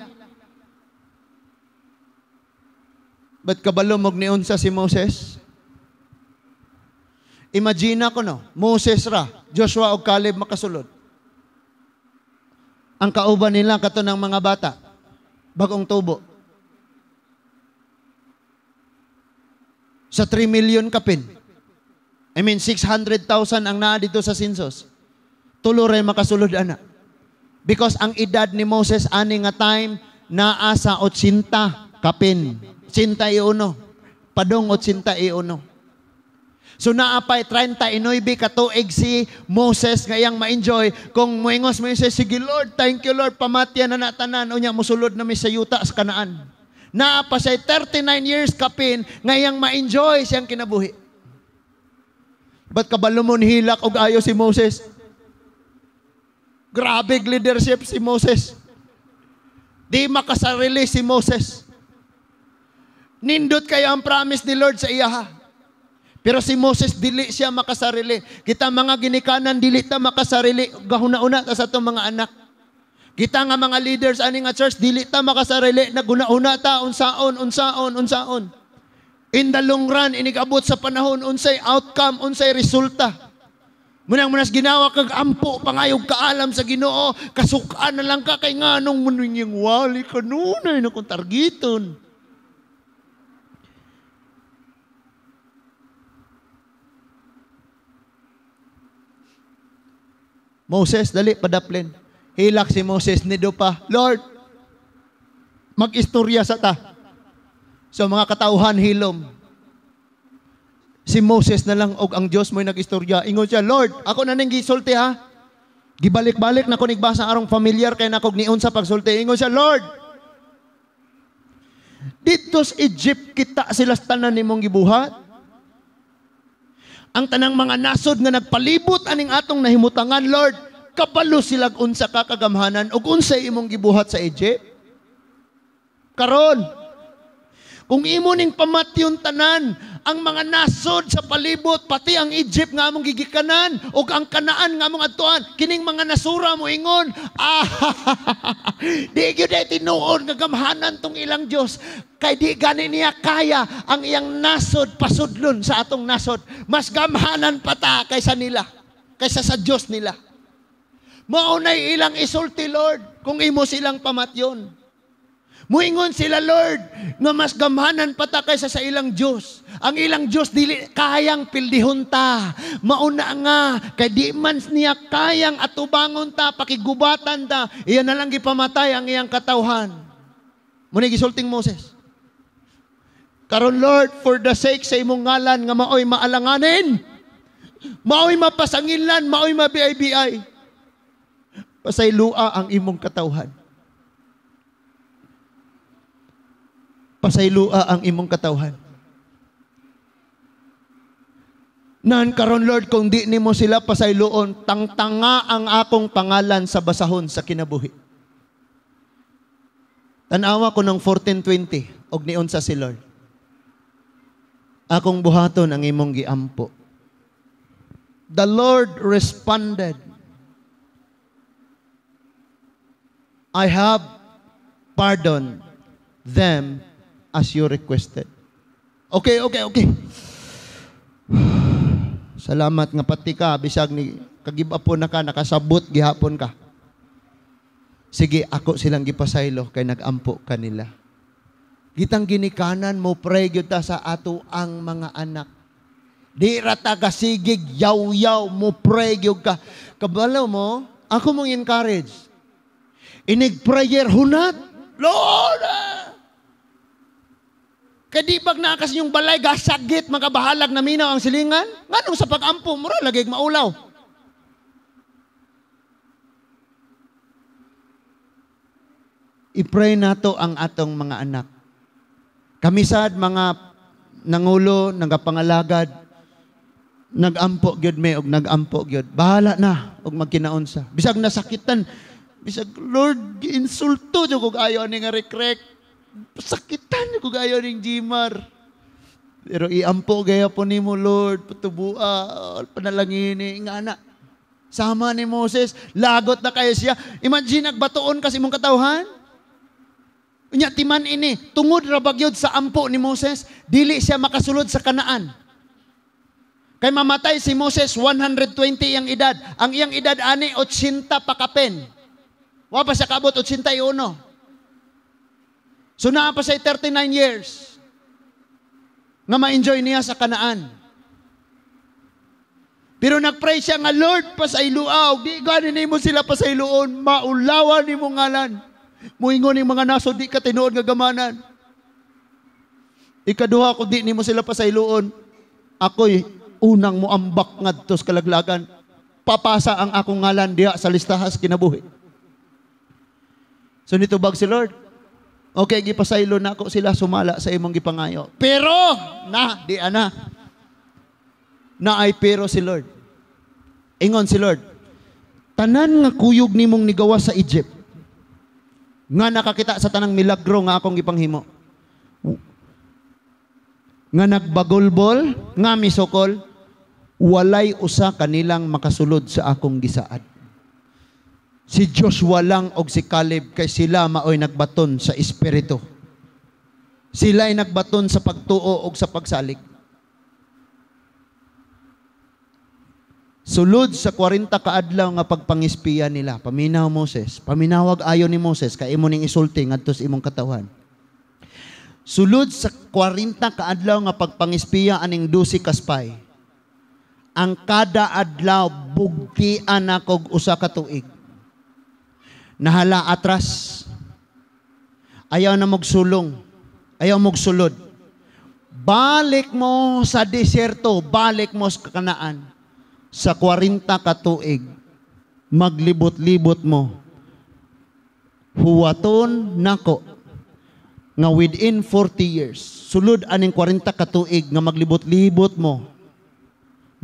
But kabalo mog niunsa si Moses? Imagine ako no, Moses ra, Joshua og Caleb makasulod. Ang kauban nila kato ng mga bata, bagong tubo. Sa 3 million kapin. I mean, 600,000 ang naa dito sa census. Tulo ray makasulod ana. Because ang edad ni Moses ani nga time naa sa 80 kapin. 81. Padong 81. So naa pay 39 ka tuig si Moses nga iyang ma-enjoy. Kung moingos Moses, sige Lord, thank you Lord, pamatya na na tanan, unya mosulod na mi sa yuta sa Kanaan. Naa pa siya 39 years kapin nga iyang ma-enjoy siyang kinabuhi. But kabalo mo hilak og ayo si Moses. Grabe leadership si Moses. Di makasarili si Moses. Nindot kayo ang promise ni Lord sa iya. Pero si Moses dili siya makasarili. Kita mga ginikanan dili ta makasarili. Gahuna-una ta sa atong mga anak. Kita nga mga leaders ani nga church dili ta makasarili, naguna-una ta unsaon, unsaon, unsaon. In the long run inigabot sa panahon unsay outcome, unsay resulta. Munang munas ginawa kag ampo pangayog kaalam sa Ginoo, kasukaan na lang ka kay nganong muning wali kanunay na kung targeton. Moses, dali, padaplin. Hilak si Moses, nido pa, Lord, Mag-istorya sa ta. So mga katauhan hilom. Si Moses na lang og ang Dios mo'y nag-istorya. Ingon siya, "Lord, ako na ning gisulti ha. Gibalik-balik na ko nigbasa arong familiar kay nako niun sa pagsulti." Ingon siya, "Lord, dito sa Egypt kita sila sa tanan nimong gibuhat. Ang tanang mga nasod nga nagpalibot aning atong nahimutangan, Lord, kabalo sila unsa ka kagamhanan ug unsay imong gibuhat sa Egypt. Karon, kung imo ning pamatyon tanan, ang mga nasod sa palibot, pati ang Egypt nga among gigikanan, ug ang Kanaan nga among adtuan, kining mga nasura mo ingon, ah, di gyud ay tinuod nga gamhanan tong ilang Dios, kay di gani niya kaya ang iyang nasod pasudlon sa atong nasod. Mas gamhanan pa ta kaysa nila, kaysa sa Dios nila. Mao nay ilang isulti, Lord, kung imo silang pamatyon. Muingon sila, Lord, nga mas gamhanan pa ta kaysa sa ilang Diyos. Ang ilang Diyos dili kayang pildihon ta. Mauna nga, kay di man niya kayang atubangon ta, pakigubatan ta. Iyan na lang gipamatay ang iyang katawhan." Muna gisulting Moses. "Karon, Lord, for the sake sa imong ngalan nga maoy maalanganin, maoy mapasangilan, maoy mabiay-biay, pasaylua ang imong katawhan. Pasaylua ang imong katawhan. Nan karon, Lord, kung di nimo sila pasayloon, tangtanga ang akong pangalan sa basahon sa kinabuhi." Tan-awa ko ng 14:20 og niunsa si Lord. "Akong buhaton ang imong giampo." The Lord responded, "I have pardoned them as you requested." Okay. Salamat nga pati ka, bisag ni kagibapon na ka, nakasabot, gihapon ka. Sige, ako silang gipasaylo kay nagampo kanila. Gitang ginikanan mo, pray gyud ta sa ato ang mga anak. Di ra ta kasigig, yaw-yaw mo, pray gyud ka. Kabalo mo, ako mong encourage. Inig prayer hunat. Lord! Kadibag na kas yung balay, gasagit, makabahalag na minaw ang silingan. Nganong sa pag-ampo, mura lagi maulaw. I-pray nato ang atong mga anak. Kamisad, mga nangulo, nagapangalagad, nagampo gyud me og nagampo gyud. Bahala na og magkinaunsa. Bisag nasakitan, bisag Lord, giinsulto jud kog ayo ani nga rekrek. Sakitan jud kog ayo ning Jimar. Pero iampo gaya po nimo, Lord, patubua, panalangini nga ana. Sama ni Moses, lagot na kayo siya. Imagine nagbatuon kasi imong katawhan. Unya timan ini, tungod ra bagyod sa ampo ni Moses, dili siya makasulod sa Kanaan. Kay mamatay si Moses 120 iyang edad. Ang iyang edad ani 80 pakapin. Wa pa siya kaabot 81. So naa pa siya 39 years nga ma-enjoy niya sa Kanaan. Pero nagpray siya nga, Lord, pasayloa, di gani nimo sila pasayloon, maulawan nimo ngalan. Muingon ning mga nasod, di ka tinuod nga gamanan. Ikaduha, kung di nimo sila pasayloon, ako'y unang moambak ngadto sa kalaglagan. Papasa ang akong ngalan diha sa listahas kinabuhi. So nitubag si Lord. Okay, gipasaylo na ako sila sumala sa imong gipangayo. Pero, na, di ana. Naay pero si Lord. Ingon si Lord, tanan nga kuyog nimong nigawa sa Egypt, nga nakakita sa tanang milagro nga akong gipanghimo, nga nagbagulbol, nga misukol, walay usa kanilang makasulod sa akong gisaad. Si Joshua lang og si Caleb, kay sila maoy nagbaton sa espiritu. Sila ay nagbaton sa pagtuo og sa pagsalig. Sulod sa 40 kaadlaw nga pagpangispiya nila, paminaw Moses, paminawag ayo ni Moses, kay imo ning isulti ngadto sa imong katawhan. Sulod sa 40 kaadlaw nga pagpangispiya aning 12 ka spy, ang kada adlaw bugtian akog usa ka tuig. Nahala atras. Ayaw na magsulong. Ayaw magsulod. Balik mo sa disyerto, balik mo sa Kanaan. Sa 40 ka tuig, maglibot-libot mo. Huwaton nako nga within 40 years, sulod aning 40 ka tuig nga maglibot-libot mo.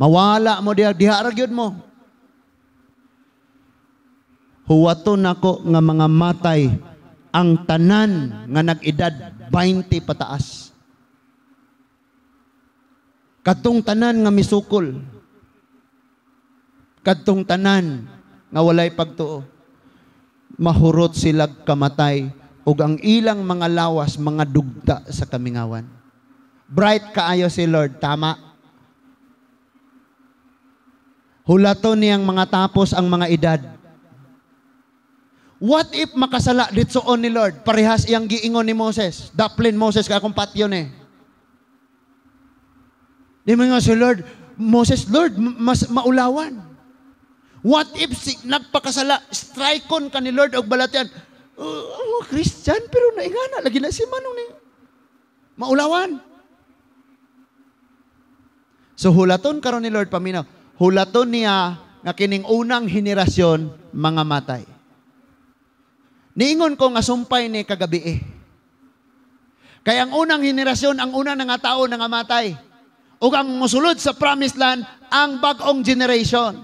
Mawala mo diha, diha ra gyud mo. Huwaton nako nga mga matay ang tanan nga nag-edad 20 pataas. Kadtong tanan nga misukol. Kadtong tanan nga walay pagtuo. Mahurot silag kamatay ug ang ilang mga lawas mga dugta sa kamingawan. Bright kaayo si Lord, tama. Hulaton niyang mga tapos ang mga edad. What if makasala ditsoon ni Lord? Parehas iyang giingon ni Moses. Daplin Moses ka akong patyon eh. Di mo nga si Lord, Moses, Lord, mas maulawan. What if si, nagpakasala, strike-on ka ni Lord og balatian? Oh, Christian, pero naingana, lagi na si Manong ni. Maulawan. So hulaton karon ni Lord paminaw. Hulaton niya nga kining unang henerasyon mga matay. Niingon ko nga sumpay ni kagabi eh. Kaya ang unang henerasyon, ang unang nga tao nga matay. Ug ang musulod sa promised land, ang bag-ong generation.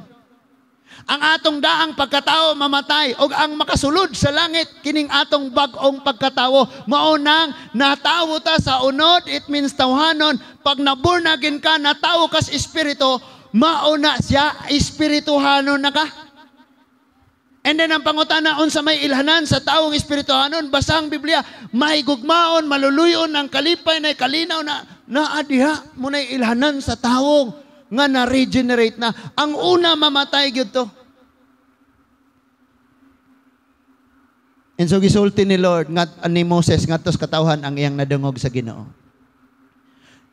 Ang atong daang pagkatao mamatay ug ang makasulod sa langit kining atong bag-ong pagkatao. Mao nang natawo ta sa unod, it means tawhanon. Pag naborn again ka, natawo kas espiritu, mao na siya, espirituhanon na ka. And then ang pangutana unsa may ilhanan sa taong espirituhanon, basa ang Biblia, may gugmaon, maluluyon ang kalipay na kalinaw na naa diha mo na ilhanan sa taong nga na-regenerate na. Ang una mamatay gyud to. And so gisulti ni Lord ngat ni Moses ngadto sa katawhan ang iyang nadungog sa Ginoo.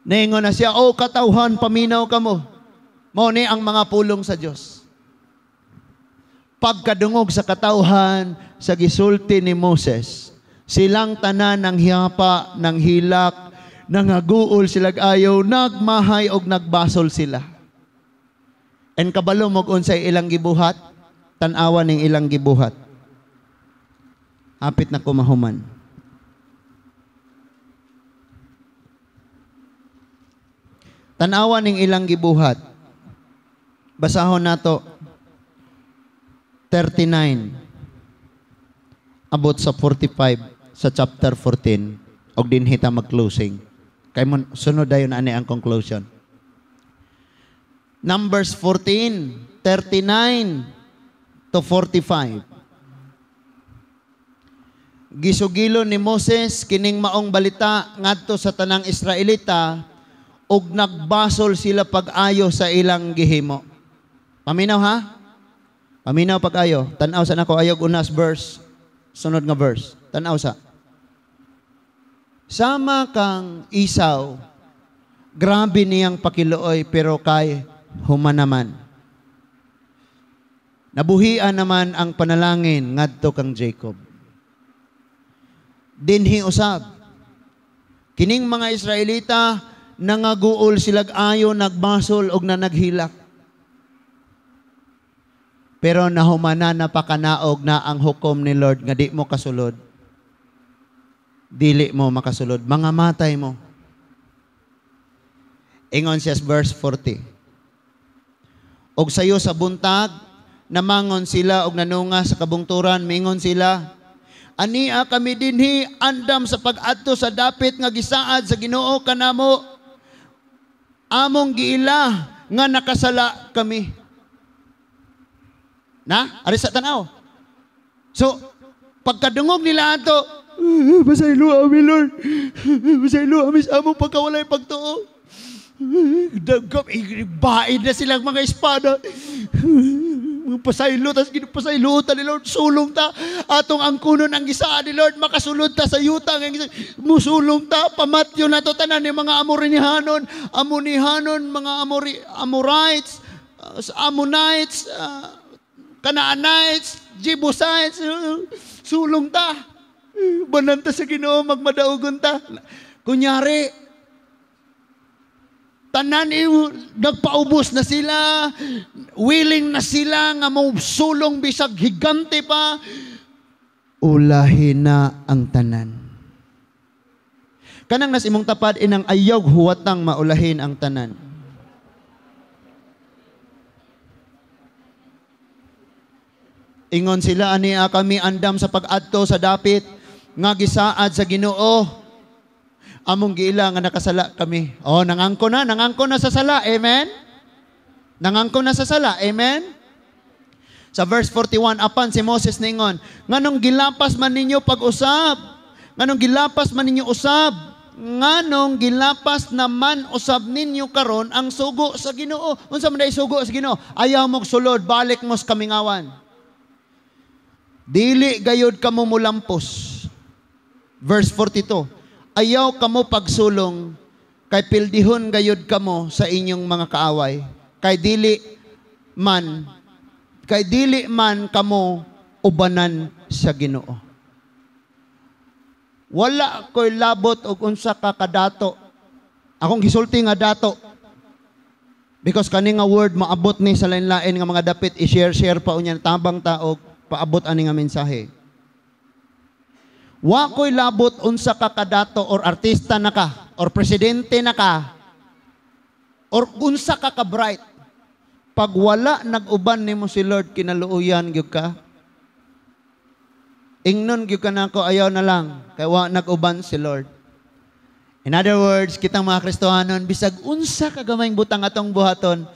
Niingon na siya, "O katawhan, paminaw kamo." Mao ni ang mga pulong sa Dios. Pagkadungog sa katawhan sa gisulti ni Moses, silang tanan ng hiyapa, ng hilak, nangaguol silag ayaw, nagmahay og nagbasol sila. And kabalo mo unsay ilang gibuhat, tan-awa ning ilang gibuhat. Hapit na kumahuman. Tan-awa ning ilang gibuhat. Basahon nato 39 abot sa 45 sa chapter 14 og dinhi ta mag-closing. Kay mo sunod dayon ani ang conclusion. Numbers 14:39 to 45. Gisugilo ni Moses kining maong balita ngadto sa tanang Israelita ug nagbasol sila pag-ayo sa ilang gihimo. Paminaw ha? Paminaw pag-ayo. Tan-aw sa nako ayog unas verse, sunod nga verse. Tan-aw sa. Sama kang Isaw, grabe niyang pakiluoy pero kay human naman. Nabuhian naman ang panalangin ngadto kang Jacob. Dinhi usab. Kining mga Israelita nangaguol silag ayo, nagbasol og nanaghilak. Pero nahumana na pakanaog na ang hukom ni Lord nga di mo kasulod. Dili mo makasulod, mga matay mo. Ingon siya verse 40. Og sayo sa buntag, namangon sila og nanunga sa kabungturan, mingon sila, ania kami dinhi andam sa pag-adto sa dapit nga gisaad sa Ginoo kanamo. Among giila nga nakasala kami. Na? Ari sa tanaw. So, pagkadungog nila ato, pasaylo ami Lord. Pasaylo ami sa among pagkawalay pagtuo. Baid na silang mga espada. Pasaylo, tas ginapasaylo ta ni Lord. Sulong ta. Atong angkunon ang gisaad ni Lord. Makasulod ta sa yuta. Musulong ta. Pamatyo na to tanan ni mga Amorinihanon. Amonihanon, mga Amorites, Ammonites, Canaanites, Jebusites, sulong ta. Ubanan ta sa Ginoo, magmadaugon ta. Kunyari, tanan nagpaubos na sila, willing na sila nga mosulong bisag higante pa. Ulahin na ang tanan. Kanang nas imong tapad inang ayaw huwatang maulahin ang tanan. Ingon sila ania kami andam sa pag-adto sa dapit nga gisaad sa Ginoo. Among giila nga nakasala kami. Oh, nangangko na sa sala. Amen? Nangangko na sa sala. Amen? Sa verse 41, apan si Moses ningon, nganong gilapas man ninyo pag-usab? Nganong gilapas man ninyo usab? Nganong gilapas naman usab ninyo karon ang sugo sa Ginoo? Unsa man day sugo sa Ginoo? Ayaw mong sulod, balik mo sa kamingawan. Dili gayod kamo mulampos. Verse 42, ayaw kamo pagsulong, kay pildihon gayod kamo sa inyong mga kaaway. Kay dili man kamo ubanan sa Ginoo. Wala ko'y labot og unsa ka kadato. Akong gisulti nga dato. Because kani nga word maabot ni sa lain-lain nga mga dapit, i-share-share pa unya tabang taog paabot ani nga mensahe. Wa ko'y labot unsa ka kadato or artista na ka or presidente na ka or unsa ka ka bright. Pag wala nag-uban nimo si Lord, kinaluoyan gyud ka. Ingnon gyud ka nako, ayaw na lang kay wa nag-uban si Lord. In other words, kitang mga Kristohanon, bisag unsa ka gamayng butang atong buhaton,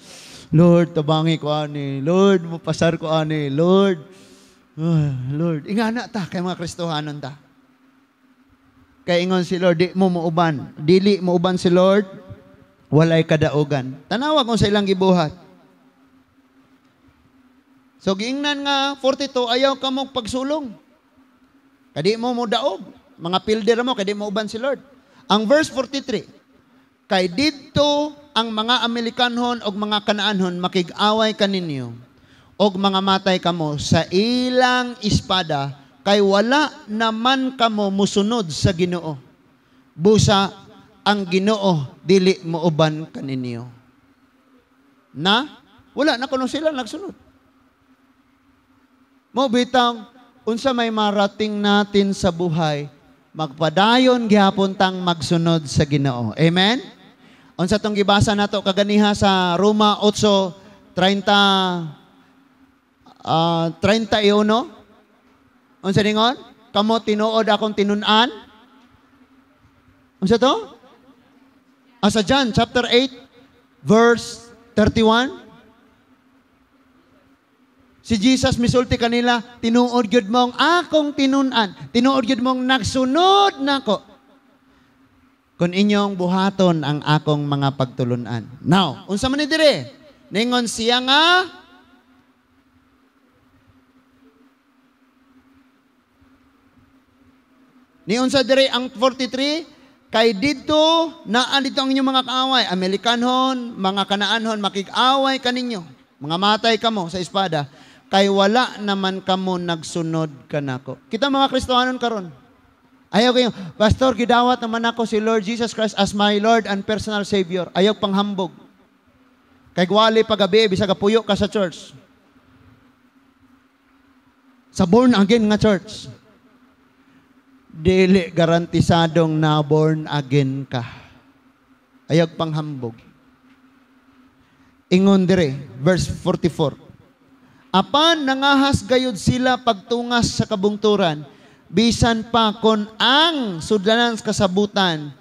Lord, tabangi ko ani, Lord, mapasar ko ani, Lord, Lord, ingana ta kay mga Kristohanon ta. Kay ingon si Lord, di mo muuban. Dili muuban si Lord, walay kadaugan. Tanawa kung sa ilang gibuhat. So giingnan nga 42, ayaw ka mo pagsulong. Kadi mo mo daog. Mga pilder mo, kadi mo uban si Lord. Ang verse 43, kay didto ang mga Amerikanhon og mga Kanaanhon makig-away kaninyo og mga matay kamo sa ilang espada, kay wala naman kamo musunod sa Ginoo. Busa ang Ginoo dili muuban kaninyo. Na wala na kuno sila nagsunod. Mo bitang unsa may marating natin sa buhay, magpadayon gihapon tang magsunod sa Ginoo. Amen? Unsa tong gibasa nato kaganiha sa Roma 8:30, 31? Unsa ningon? Kamo tinuod akong tinun-an? Unsa to? Sa John chapter 8 verse 31. Si Jesus misulti kanila, tinuod gyud mong akong tinun-an, tinuod gyud mong nagsunod nako. Kun inyong buhaton ang akong mga pagtulunan. Now, unsa man ni dire? Ningon siya nga niunsa dire ang 43, kay didto naa dito ang inyong mga kaaway, Amerikanhon, mga Kanaanhon, makig-away kaninyo, mga matay kamo sa espada, kay wala naman kamo nagsunod kanako. Kita mga Kristohanon karon. Ayaw kayo, Pastor, gidawat naman ako si Lord Jesus Christ as my Lord and personal Savior. Ayaw panghambog. Kay gwali pagabi, bisag puyo ka sa church. Sa born again nga church. Dili garantisadong na born again ka. Ayaw panghambog. Ingon dire, verse 44. Apan nangahas gayud sila pagtungas sa kabungturan, bisan pa kon ang sudlanan sa kasabutan,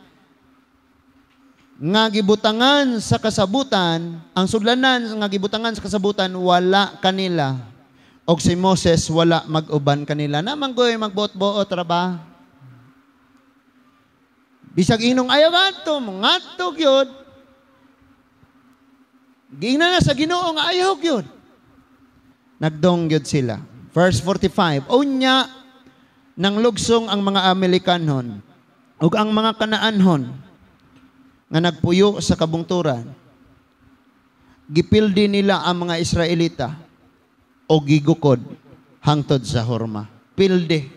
nga gibutangan sa kasabutan, ang sudlanan nga gibutangan sa kasabutan, wala kanila. Og si Moses wala mag-uban kanila. Namanggoy magbuot-buot ra ba? Bisag inong ayaw ngadto, ngadto gyud. Giingnan na sa Ginoo nga ayaw gyud. Nagdong gyud sila. Verse 45, unya nang lugsong ang mga Amerikanhon ug ang mga Kanaanhon nga nagpuyo sa kabungturan, gipildi nila ang mga Israelita o gigukod hangtod sa Horma. Pildi.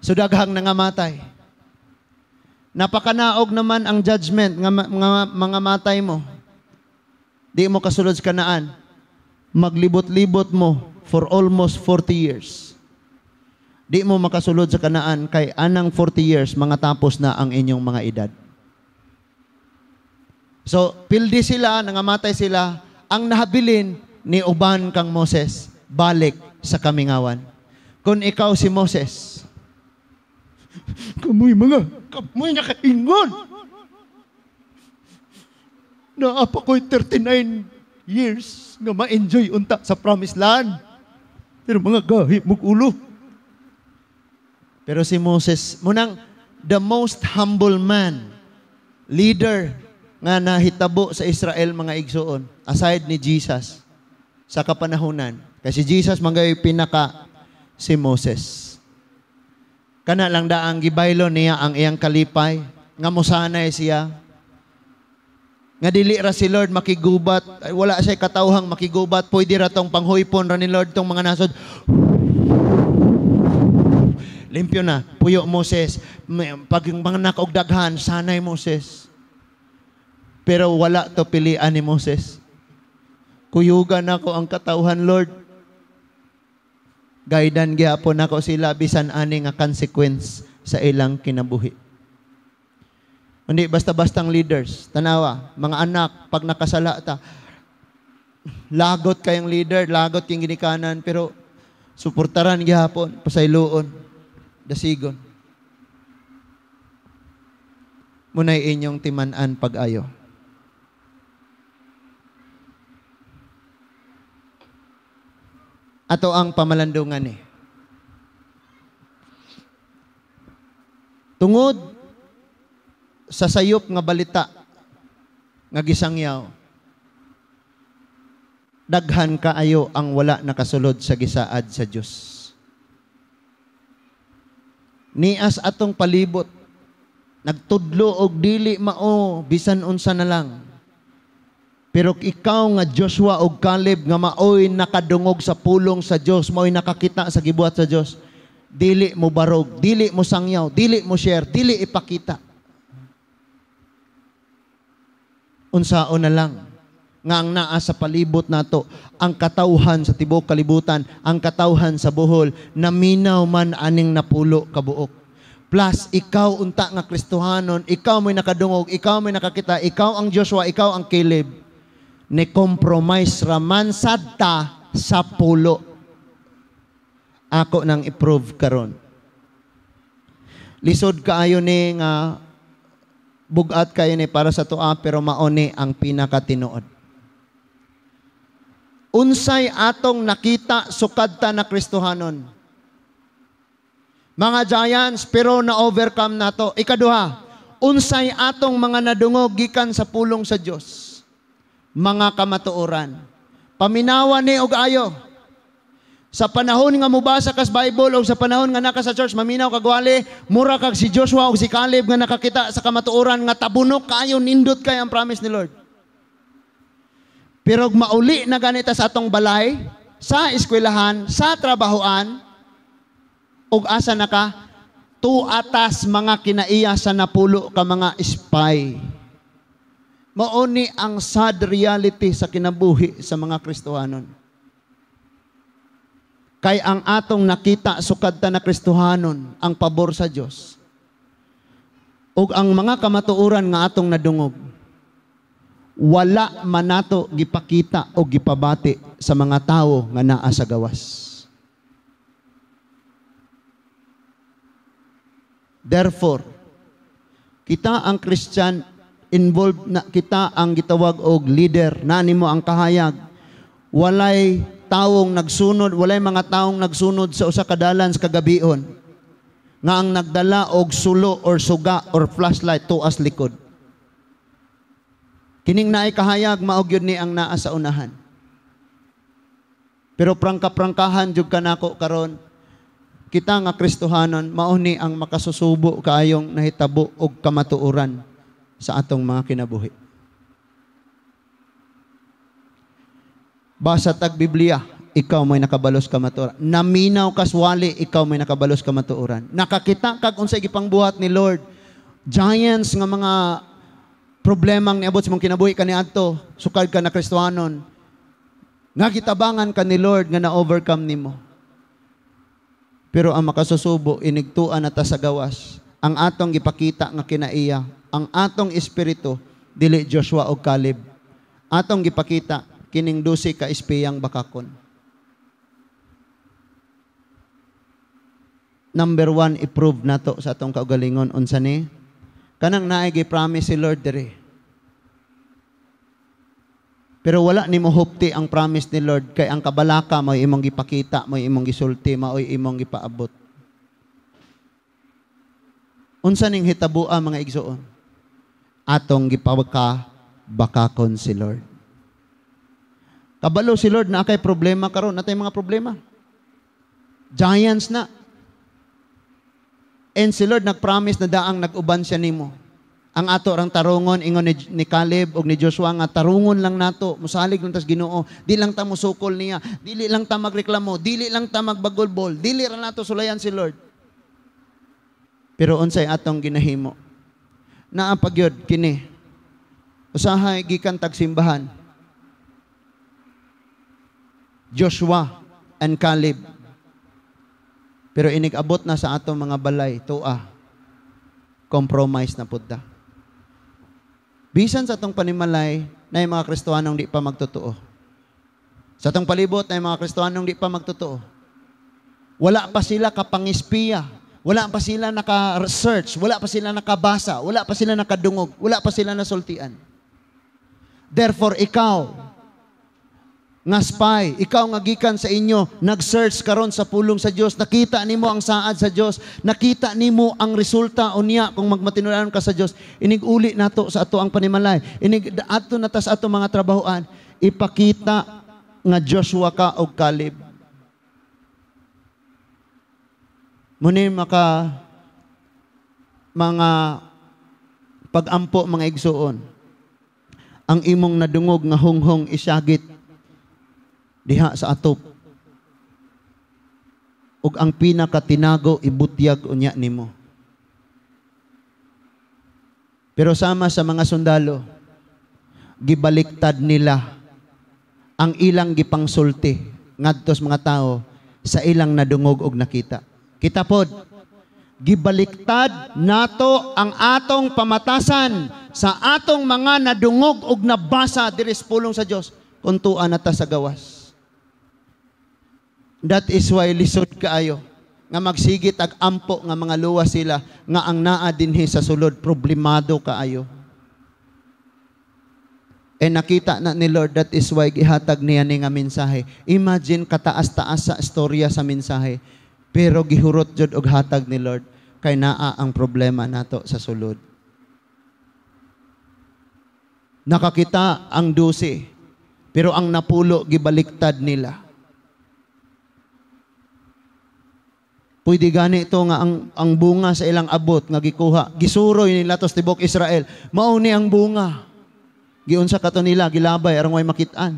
So daghang nangamatay. Napakanaog naman ang judgment nga mga matay mo. Di mo kasulod sa Kanaan. Maglibot-libot mo for almost 40 years. Di mo makasulod sa Kanaan kay anang 40 years mga tapos na ang inyong mga edad. So, pildi sila, nangamatay sila, ang nahabilin ni uban kang Moses, balik sa kamingawan. Kung ikaw si Moses, kamoy mga, kamoy nakaingon. Naa pa ko'y 39 years nga ma-enjoy unta sa promised land. Pero mga gahi mog ulo. Pero si Moses, munang the most humble man, leader nga nahitabo sa Israel, mga igsuon, aside ni Jesus sa kapanahunan. Kasi Jesus manggay pinaka si Moses. Kana lang daang gibaylo niya ang iyang kalipay, nga mosanay siya. Nga dili ra si Lord makigubat, ay, wala siya katawhang makigubat, pwede ra tong panghuypon ra ni Lord tong mga nasod. Limpyo na, puyo Moses. Pag mga og daghan, sanay Moses. Pero wala to pilian ni Moses. Kuyugan ako ang katawhan, Lord. Guidean gyapon nako sila bisan ani nga consequence sa ilang kinabuhi. Hindi basta-bastang leaders. Tanawa, mga anak, pag nakasala ta, lagot kayong leader, lagot kayong ginikanan, pero suportaran gihapon, pasayloon, dasigon. Muna'y inyong timan-an pag-ayo. Ato ang pamalandungan eh. Tungod sa sayop nga balita nga gisangyaw, daghan kaayo ang wala nakasulod sa gisaad sa Dios. Nias atong palibot, nagtudlo og dili mao bisan unsa na lang. Pero ikaw nga Joshua og Caleb nga maoy nakadungog sa pulong sa Dios, maoy nakakita sa gibuhat sa Dios, dili mo barog, dili mo sangyaw, dili mo share, dili ipakita. Unsaon na lang nga ang naa sa palibot nato, ang katawhan sa tibuok kalibutan, ang katawhan sa Bohol, naminaw man aning napulo kabuok. Plus, ikaw unta nga Kristohanon, ikaw mo'y nakadungog, ikaw mo'y nakakita, ikaw ang Joshua, ikaw ang Caleb, ni compromise raman sadta sa pulo. Ako nang i-prove karon. Lisod kaayo ni nga bugat kayo ni para sa tuwa, pero mao ni ang pinakatinuod. Unsay atong nakita sukad ta na Kristohanon? Mga giants pero na-overcome nato. Ikaduha, unsay atong mga nadungog gikan sa pulong sa Dios? Mga kamatuoran. Paminawan ni og ayo. Sa panahon nga mobasa kas Bible o sa panahon nga naka sa church, maminaw kag wali, mura kag si Joshua og si Caleb nga nakakita sa kamatuoran nga tabunok kaayo, nindot kay ang promise ni Lord. Pero mauli na ganita sa atong balay, sa eskwelahan, sa trabahoan, ug asa na ka, tuatas mga kinaiya sa napulo ka mga spy. Mao ni ang sad reality sa kinabuhi sa mga Kristohanon. Kay ang atong nakita sukad ta na Kristohanon ang pabor sa Dios. Ug ang mga kamatuoran nga atong nadungog, wala man nato gipakita o gipabati sa mga tawo nga naa sa gawas. Therefore, kita ang Christian involved na kita ang gitawag og leader, na nimo ang kahayag. Walay tawong nagsunod, walay mga taong nagsunod sa usa ka dalan sa kagabion nga ang nagdala og sulo or suga or flashlight tuas likod. Kining naay kahayag mao gyud ni ang naa sa unahan. Pero prangka-prangkahan jud kanako karon, kita nga Kristohanon mao ni ang makasusubo kaayong nahitabo og kamatuoran sa atong mga kinabuhi. Basa tag Biblia, Ikaw may nakabalos kamatuoran. Naminaw kas wali, ikaw may nakabalos kamatuoran. Nakakita kag unsay gipangbuhat ni Lord. Giants nga mga problemang niabot sa imong kinabuhi kaniadto, sukad ka na Kristohanon. Nga gitabangan ka ni Lord nga na-overcome nimo. Pero ang makasusubo, inigtuan na ta sa gawas. Ang atong gipakita nga kinaiya, ang atong espiritu, dili Joshua o Caleb. Atong gipakita, kining 12 ka espiyang bakakon. Number 1, i-prove nato sa atong kaugalingon unsa ni? Kanang naay gi-promise si Lord diri. Pero wala nimo hupti ang promise ni Lord kay ang kabalaka mo'y imong gipakita, mo'y imong gisulti, mao'y imong gipaabot. Unsa ning hitabua mga igsoon? Atong gipabaka bakakon si Lord. Kabalo si Lord na kay problema karon, natay mga problema. Giants na. And si Lord nagpromise na daang nag-uban siya nimo. Ang ato rang tarungon ingon ni Caleb og ni Joshua nga tarungon lang nato, mosalig lang tas Ginoo, di lang ta mosukol niya, dili lang ta magreklamo, dili lang ta magbagulbol, dili ra nato sulayan si Lord. Pero unsay atong ginahimo? Naa pa gyud kini. Usahay gikan tag simbahan. Joshua and Caleb. Pero inig-abot na sa atong mga balay, tuwa, compromise na pud ta. Bisan sa atong panimalay, na yung mga Kristohanong di pa magtotoo. Sa atong palibot, na yung mga Kristohanong di pa magtotoo. Wala pa sila kapangispiya. Wala pa sila naka-research. Wala pa sila nakabasa. Wala pa sila nakadungog. Wala pa sila nasultian. Therefore, ikaw, nga spy, ikaw nga gikan sa inyo, nag-search karon sa pulong sa Dios, nakita nimo ang saad sa Dios, nakita nimo ang resulta unya kung magmatinuod ka sa Dios. Inig-uli nato sa ato ang panimalay, inig ato na ta sa ato mga trabahoan, ipakita nga Joshua ka og Caleb. Muni maka mga pagampo mga igsuon, ang imong nadungog nga hunghong isyagit diha sa atop. Ug ang pinakatinago ibutyag unya nimo. Pero sama sa mga sundalo, gibaliktad nila ang ilang gipangsulti ngadto sa mga tao sa ilang nadungog og nakita. Kita pod, gibaliktad nato ang atong pamatasan sa atong mga nadungog og nabasa diri sa pulong sa Dios kung tuan na ta sa gawas. That is why lisod kaayo nga magsigit ag ampo nga mga luwas sila nga ang naa dinhi sa sulod problemado kaayo. E nakita na ni Lord, that is why gihatag niya ni nga mensahe. Imagine kataas-taas sa istorya sa mensahe, pero gihurot jud og hatag ni Lord kay naa ang problema nato sa sulod. Nakakita ang 12, pero ang napulo gibaliktad nila. Pwede gani ito nga ang bunga sa ilang abot nga gikuha. Gisuroy nila tos tibok Israel. Mao ni ang bunga. Giunsa kato nila, gilabay aron way makit-an.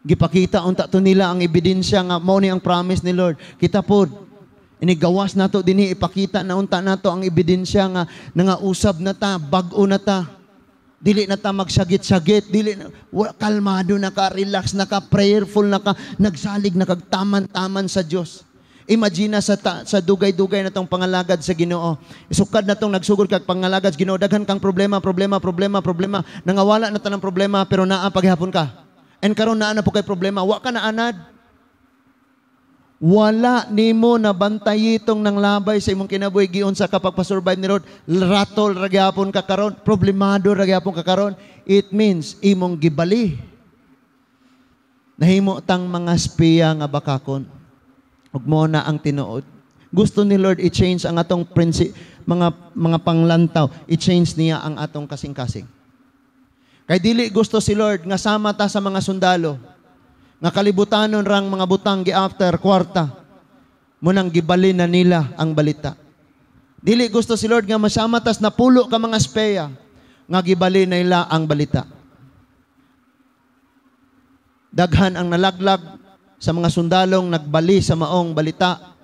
Gipakita unta to nila ang ebidensya nga mao ni ang promise ni Lord. Kita pod, inigawas nato dinhi, ipakita na unta nato ang ebidensya nga nangausab na ta, bag-o na ta. Dili na ta magsagit-sagit, dili na, kalmado na ka, relax na ka, prayerful na ka, nagsalig na kag taman-taman sa Dios. Imagine sa dugay-dugay na tong pangalagad sa Ginoo. Isukad na tong nagsugod kag pangalagad sa Ginoo, daghan kang problema, problema, problema, problema. Nangawala na tanang problema pero naa paghapon ka. And karon naa na po kay problema, wa ka na anad. Wala nimo na bantay itong nang labay sa imong kinabuhi giun sa kapag pa-survive ni Lord. Ratol ra gyapon ka karon, problemado ra gyapon ka karon. It means imong gibali. Nahimo tang mga espiya nga bakakon. Ug mo na ang tinuod. Gusto ni Lord i-change ang atong mga panglantaw, i-change niya ang atong kasing-kasing. Kay dili gusto si Lord nga sama ta sa mga sundalo nga kalibutanon rang mga butang gi-after kwarta, munang gibalin na nila ang balita. Dili gusto si Lord nga masama tas napulo ka mga espeya nga gibalin na nila ang balita. Daghan ang nalaglag sa mga sundalong nagbali sa maong balita.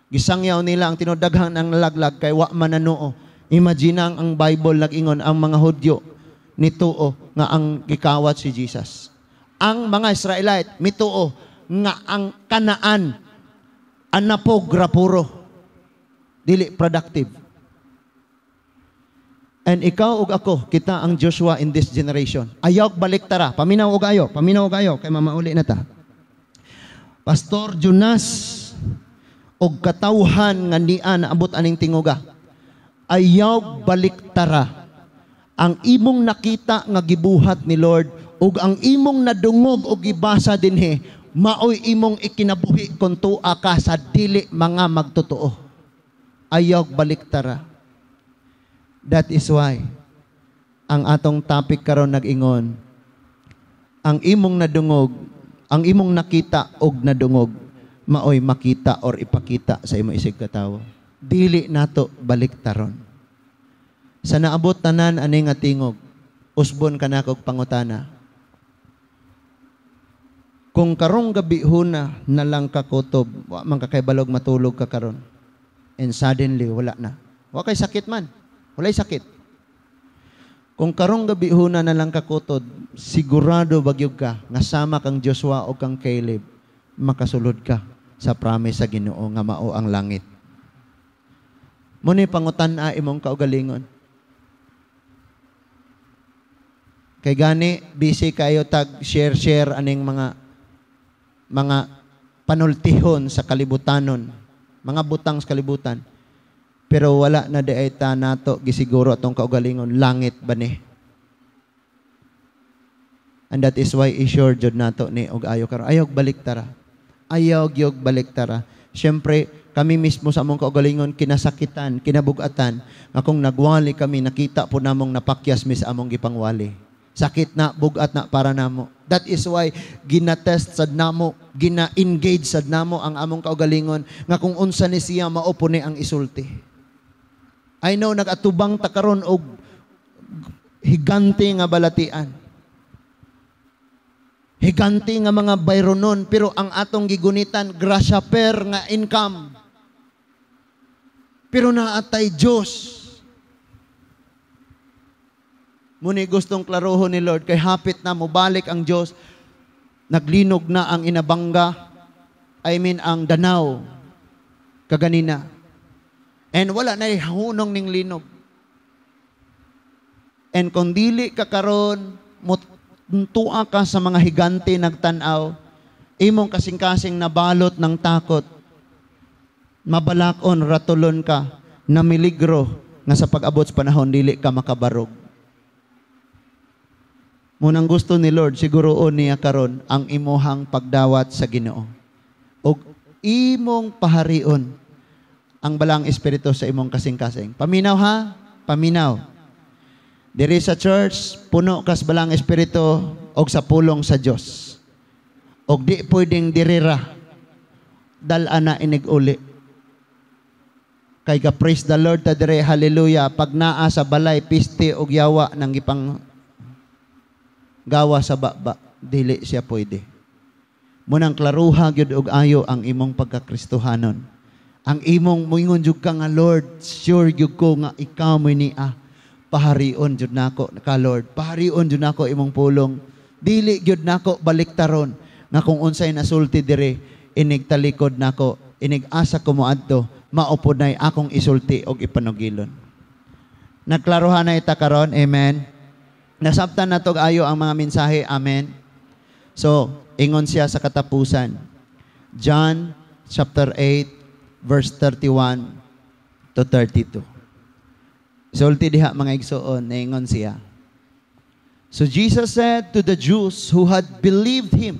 Gisangyaw nila ang tinuod, daghan ang nalaglag kay wa man nanuo. Imagine ang Bible nag-ingon ang mga Hudyo nituo nga ang gikawat si Jesus. Ang mga Israelite mituo nga ang Kanaan anapog ra puro. Dili productive. And ikaw ug ako, kita ang Joshua in this generation. Ayaw balik tara. Paminaw og ayo, paminaw og ayo kay mamauli na ta. Pastor Jonas og katawhan nga niya naabot aning tingoga. Ayaw balik tara. Ang imong nakita nga gibuhat ni Lord ug ang imong nadungog og gibasa dinhi, maoy imong ikinabuhi kung tua ka sa dili mga magtotoo. Ayaw balik tara. That is why ang atong topic karon nag-ingon ang imong nadungog, ang imong nakita og nadungog, maoy makita or ipakita sa imong isig katawo. Dili nato balik taron. Sa naabot tanan ani nga tingog, usbon ka nakog pangutana. Kung karong gabi huna na lang ka kutob, wa man ka kaybalog matulog ka karon. And suddenly wala na. Wa kay sakit man. Walay sakit. Kung karong gabi huna na lang kakutod, sigurado bagyog ka nga sama kang Joshua o kang Caleb, makasulod ka sa promise sa Ginoo nga mao ang langit. Muni pangutan-a imong kaugalingon. Kay gani busy kayo tag share-share aning mga panultihon sa kalibutanon, mga butang sa kalibutan. Pero wala na di ta nato gisiguro atong kaugalingon langit ba ni. And that is why i-sure jud nato ni og ayo karon. Ayaw balik tara. Ayaw gyud balik tara. Siyempre, kami mismo sa among kaugalingon kinasakitan, kinabugatan nga kung nagwali kami nakita po namong napakyas mi sa among gipangwali. Sakit na, bugat na para namo. That is why ginatest sad namo, gina-engage sad namo ang among kaugalingon nga kung unsa ni siya mao po ni ang isulti. I know nag-atubang ta karon og higante nga balatian. Higante nga mga bayronon, pero ang atong gigunitan grasya per nga income. Pero naatay Diyos. Muni gustong klarohon ni Lord kay hapit na mobalik ang Diyos. Naglinog na ang inabangga. I mean ang Danao kaganina. And wala na hunong ning linog. And kung dili ka karon mutua ka sa mga higante nagtan-aw, imong kasing-kasing nabalot ng takot, mabalakon, ratulon ka, na miligro nga sa pag-abot sa panahon dili ka makabarog. Munang gusto ni Lord, siguroon niya karon ang imuhang pagdawat sa Ginoo. Og imong paharion ang balang espiritu sa imong kasing-kasing. Paminaw ha? Paminaw. Diri sa church, puno kas balang espiritu og sa pulong sa Dios. Og di pwedeng dirira dal-a na inig-uli. Kay ka praise the Lord ta dire, hallelujah, pag naa sa balay piste og yawa nang gipang gawa sa baba, dili siya pwede. Munang klaruha gyud og ayo ang imong pagkakristohanon. Ang imong moingon jud ka nga, "Lord, sure gyud ko nga ikaw mo niya. Paharion jud nako ka, Lord. Paharion jud nako imong pulong. Dili gyud nako baliktaron nga kung unsay nasulti dire inig talikod nako, inig asa ko moadto, mao pod nay akong isulti og ipanugilon." Nagklaruhan na ita karon, amen. Nasabtan na tog ayo ang mga mensahe, amen. So, ingon siya sa katapusan. John chapter 8 verse 31 to 32. Sulti diha, mga igsoon, naingon siya. So Jesus said to the Jews who had believed him,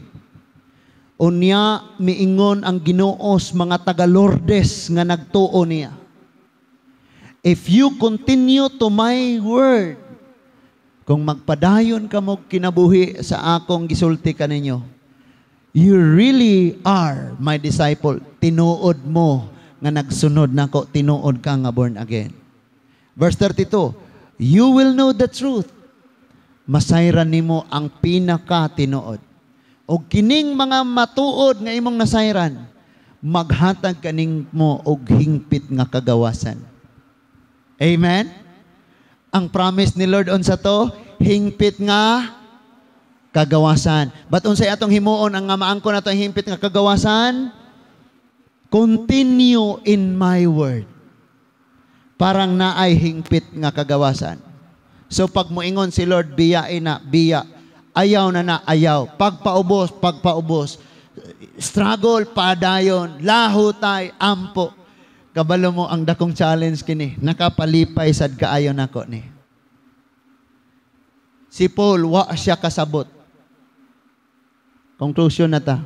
unya miingon ang Ginoo sa mga taga-Lourdes nga nagtuo niya, "If you continue to my word," kung magpadayon ka mo kinabuhi sa akong gisulti kaninyo, "you really are my disciple." Tinuod mo nga nagsunod nako, tinuod ka nga born again. Verse 32, "You will know the truth." Masayran nimo ang pinaka tinuod. O kining mga matuod nga imong nasayran, maghatag kaning mo og hingpit nga kagawasan. Amen? Ang promise ni Lord unsa to? Hingpit nga kagawasan. But unsay atong himuon ang nga maangkon ato ang hingpit nga kagawasan? Continue in my word. Parang naay hingpit nga kagawasan. So pag moingon si Lord, biya na, biya. Ayaw na na, ayaw. Pagpaubos, pagpaubos. Struggle, padayon. Lahutay, ampo. Kabalo mo ang dakong challenge kini. Nakapalipay sad kaayo nako ni. Si Paul, wa siya kasabot. Conclusion na ta.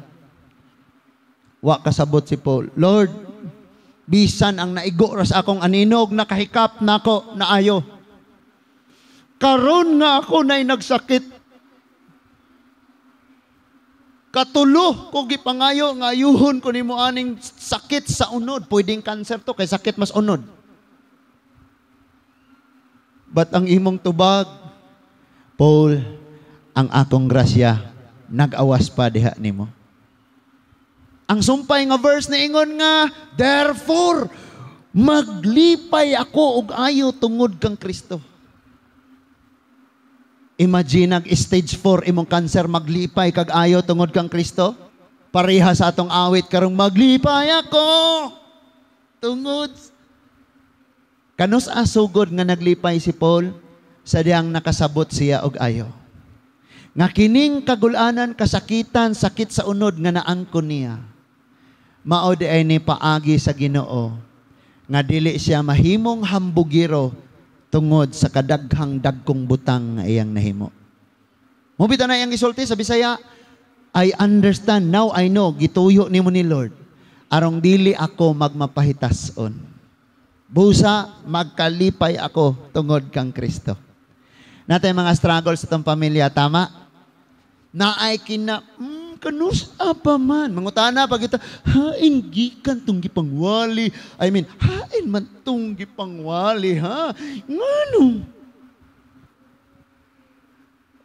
Wa kasabot si Paul. Lord, bisan ang naigo ra sa akong aninog, nakahikap nako, naayo. Karon nga ako na'y nagsakit. Katulo ko gipangayo nga ayuhon ko nimo aning sakit sa unod. Pwedeng cancer to kay sakit mas unod. But ang imong tubag, Paul, ang akong grasya nag-awas pa diha nimo. Ang sumpay nga verse niingon nga, therefore, maglipay ako og ayo tungod kang Kristo. Imagine nag stage 4 imong cancer, maglipay kag ayo tungod kang Kristo. Pareha sa atong awit karong maglipay ako tungod. Kanus asugod nga naglipay si Paul sa diyang nakasabot siya og ayo. Nga kining kagulanan, kasakitan, sakit sa unod nga naangkon niya. Mao di ay ni paagi sa Ginoo nga dili siya mahimong hambugiro tungod sa kadaghang dagkong butang nga iyang nahimo. Mubita na iyang gisulti sa Bisaya, I understand, now I know, gituyo nimo ni Lord, arong dili ako magmapahitason. Busa, magkalipay ako tungod kang Kristo. Natay mga struggle sa itong pamilya, tama? Naay kina, kanus apa man. Mangutana pag ito, hain gikan tong gipangwali. I mean, hain man tong gipangwali, ha? Ngano?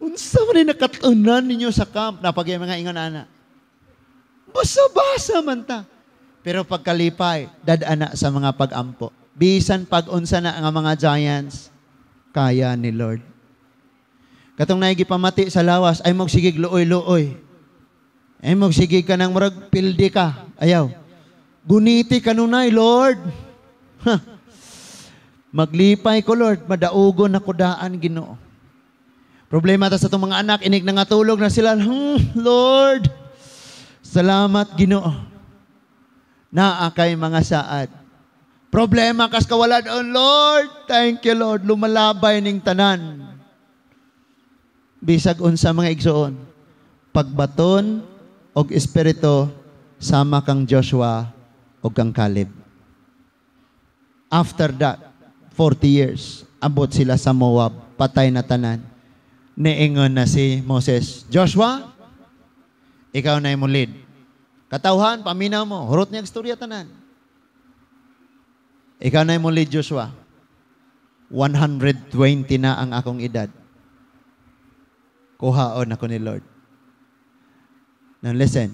Unsa man ni nakatunan ninyo sa camp? Napag mga ingon ana. Basa-basa man ta. Pero pagkalipay, dadana sa mga pag-ampo. Bisan pag-unsa na nga mga giants, kaya ni Lord. Katong naigipamati sa lawas, ay magsigig luoy-luoy. Ay magsigig ka ng murag pildi ka. Ayaw. Guniti ka nunay, Lord. Ha. Maglipay ko, Lord. Madaugon ako daan, Ginoo. Problema ta sa itong mga anak, inig na nga tulog na sila. Lord, salamat, Ginoo. Naa kay mga saad. Problema kas kawala doon, Lord. Thank you, Lord. Lumalabay ning tanan. Bisag unsa mga igsoon, pagbaton og espiritu sama kang Joshua og kang Caleb. After that, 40 years, abot sila sa Moab, patay na tanan. Niingon na si Moses, Joshua, ikaw na imong lead. Katawhan, paminaw mo, hurot niya ang istorya tanan. Ikaw na imong lead, Joshua. 120 na ang akong edad. Kuhaon ako ni Lord. Now listen.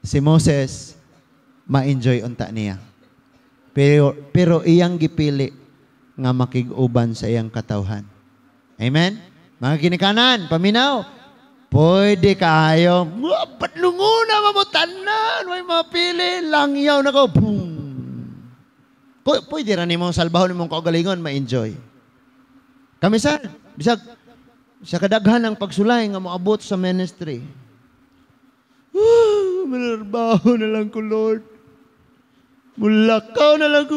Si Moses, ma-enjoy unta niya. Pero iyang gipili nga makig-uban sa iyang katawhan. Amen? Mga ginikanan, paminaw. Pwede kayo. Padlunguna mo tanan. May mapili. Langyaw na ko. Boom. Pwede ra nimo salbahon nimong kaugalingon, ma-enjoy. Kami sa, bisag, sa kadaghan ng pagsulay nga moabot sa ministry. Manarbaho na lang ko, Lord. Mulakaw na lang ko.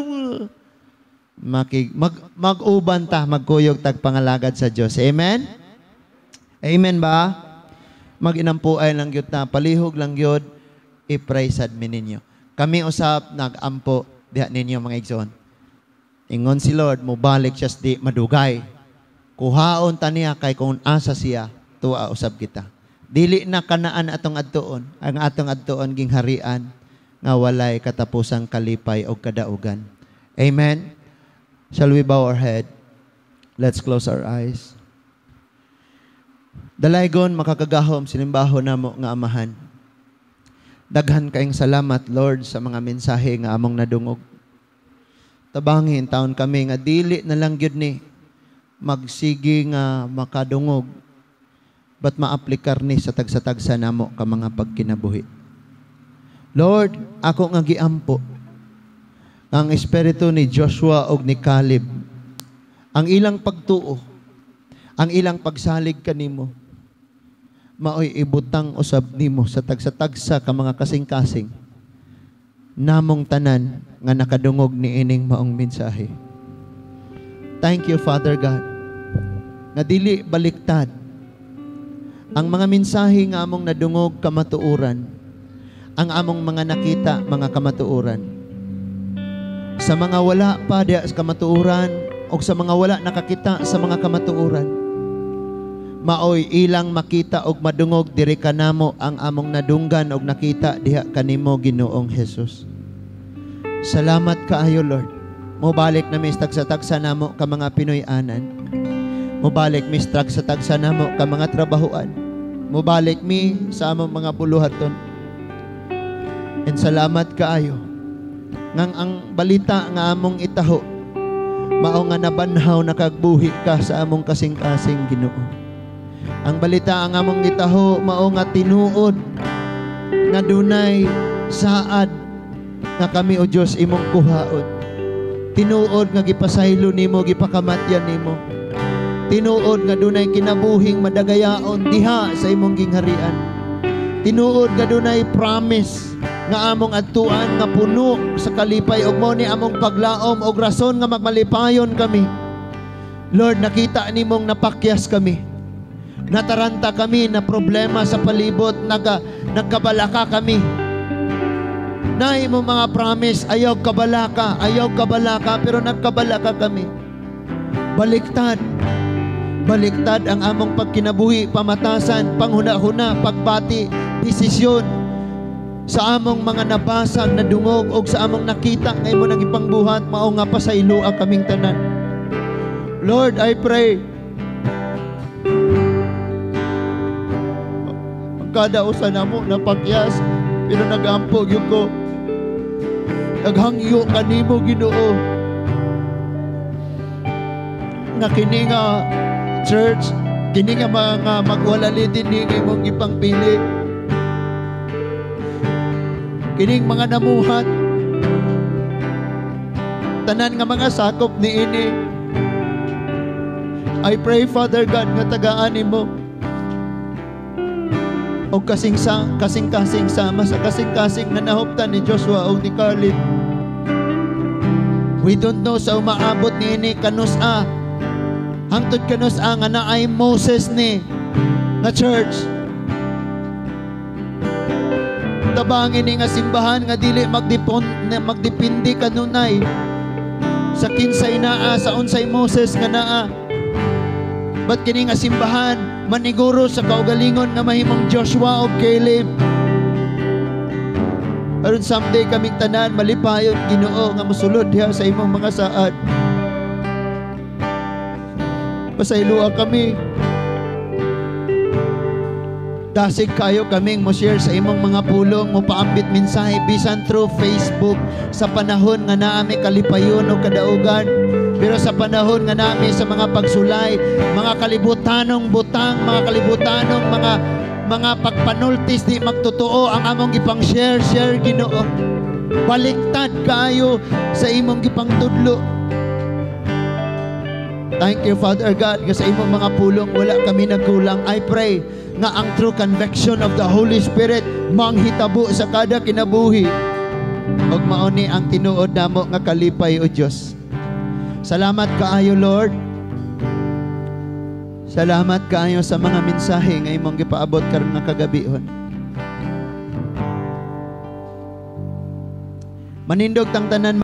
Mag-uban ta, magkuyog tag pangalagad sa Dios. Amen? Amen ba? Mag-inampuay lang gyud ta, palihog lang gyud, i-pray sad mi ninyo. Kami usab nag-ampo diha ninyo mga igsoon. Ingon si Lord, mobalik siya di madugay. Kuhaon ta niya kay kung asa siya, tuwa usab kita. Dili na kanaan atong adtuon. Ang atong adtuon gingharian nga walay katapusang kalipay og kadaugan. Amen. Shall we bow our head? Let's close our eyes. Dalaygon, makakagahom, sinimbahon namo nga Amahan. Daghan kayong salamat, Lord, sa mga mensahe nga among nadungog. Tabangi taon kami nga dili na lang gyud ni magsige nga makadungog, but maaplikar ni sa tagsa-tagsa namo ka mga pagkinabuhi. Lord, ako nga giampo ang espiritu ni Joshua og ni Caleb, ang ilang pagtuo, ang ilang pagsalig kanimo, maoy ibutang usab nimo sa tagsa-tagsa ka mga kasing-kasing namong tanan nga nakadungog ni ining maong mensahe. Thank you, Father God, nga dili baliktad ang mga mensahe nga among nadungog kamatuoran, ang among mga nakita mga kamatuoran. Sa mga wala pa diya sa kamatuoran o sa mga wala nakakita sa mga kamatuoran, maoy ilang makita og madungog diri kanamo ang among nadunggan og nakita diha kanimo, Ginoong Jesus. Salamat kaayo, Lord. Mobalik na mi sa tagsa-tagsa namo ka mga Pinoy-anan. Mobalik mi sa tagsa-tagsa namo ka mga trabahoan. Mobalik mi sa among mga buluhaton. And salamat kaayo ngang ang balita nga among itaho mao nga nabanhaw na kag buhi ka sa among kasing-kasing, Ginoo. Ang balita ang among gitaho mao nga tinuod nga dunay saad nga kami, o Dios, imong kuhaon. Tinuod nga gipasaylo nimo, gipakamatyan nimo. Tinuod nga dunay kinabuhing madagayaon diha sa imong gingharian. Tinuod nga dunay promise nga among adtuan nga puno sa kalipay ug mao ni among paglaom og rason nga magmalipayon kami. Lord, nakita nimong napakyas kami. Nataranta kami na problema sa palibot, nagkabalaka kami. Naay mo mga promise, ayaw kabalaka, ayaw kabalaka, pero nagkabalaka kami. Baliktad. Baliktad ang among pagkinabuhi, pamatasan, panghuna-huna, pagbati, desisyon sa among mga nabasag, nadungog, o sa among nakita nga imo nang ipangbuhat, mao nga pasayloa kaming tanan. Lord, I pray, ang kada usa namo napakyas, pero nagampo gyud ko. Naghangyo kanimo, Ginoo, nga kini nga church, kini nga mga magwalali din ni imong ipangpili. Kining mga namuhat, tanan nga mga sakop ni ini. I pray, Father God, nga tagaan nimo og kasing-kasing sama sa kasing-kasing nga nahuptan ni Joshua o ni Caleb. We don't know sa umaabot niini kanus-a. Hangtod kanus-a nga naay Moses ni nga church. Tabangin ni nga simbahan nga dili magdepende kanunay sa kinsay naa, sa unsay Moses nga naa. But kini nga simbahan maniguro sa kaugalingon nga mahimong Joshua o Caleb. Aron someday kaming tanan malipayon, Ginoo, nga mosulod diha sa imong mga saad. Pasayloa kami. Dasig kayo kaming mo share sa imong mga pulong, mo paambit mensahe bisan through Facebook sa panahon nga naami kalipayon o kadaugan. Pero sa panahon nga nami sa mga pagsulay, mga kalibutanong butang, mga kalibutanong mga pagpanultis di magtotoo ang among gipang share share, Ginoo. Baliktad kayo sa imong gipang tudlo. Thank you, Father God, nga sa imong mga pulong wala kami nagkulang. I pray nga ang true conviction of the Holy Spirit manghitabo sa kada kinabuhi. Ug mao ni ang tinuod namo nga kalipay, o Dios. Salamat kaayo, Lord. Salamat kaayo sa mga mensahe nga imong gipaabot karon nga kagabihon. Manindog tang tanan.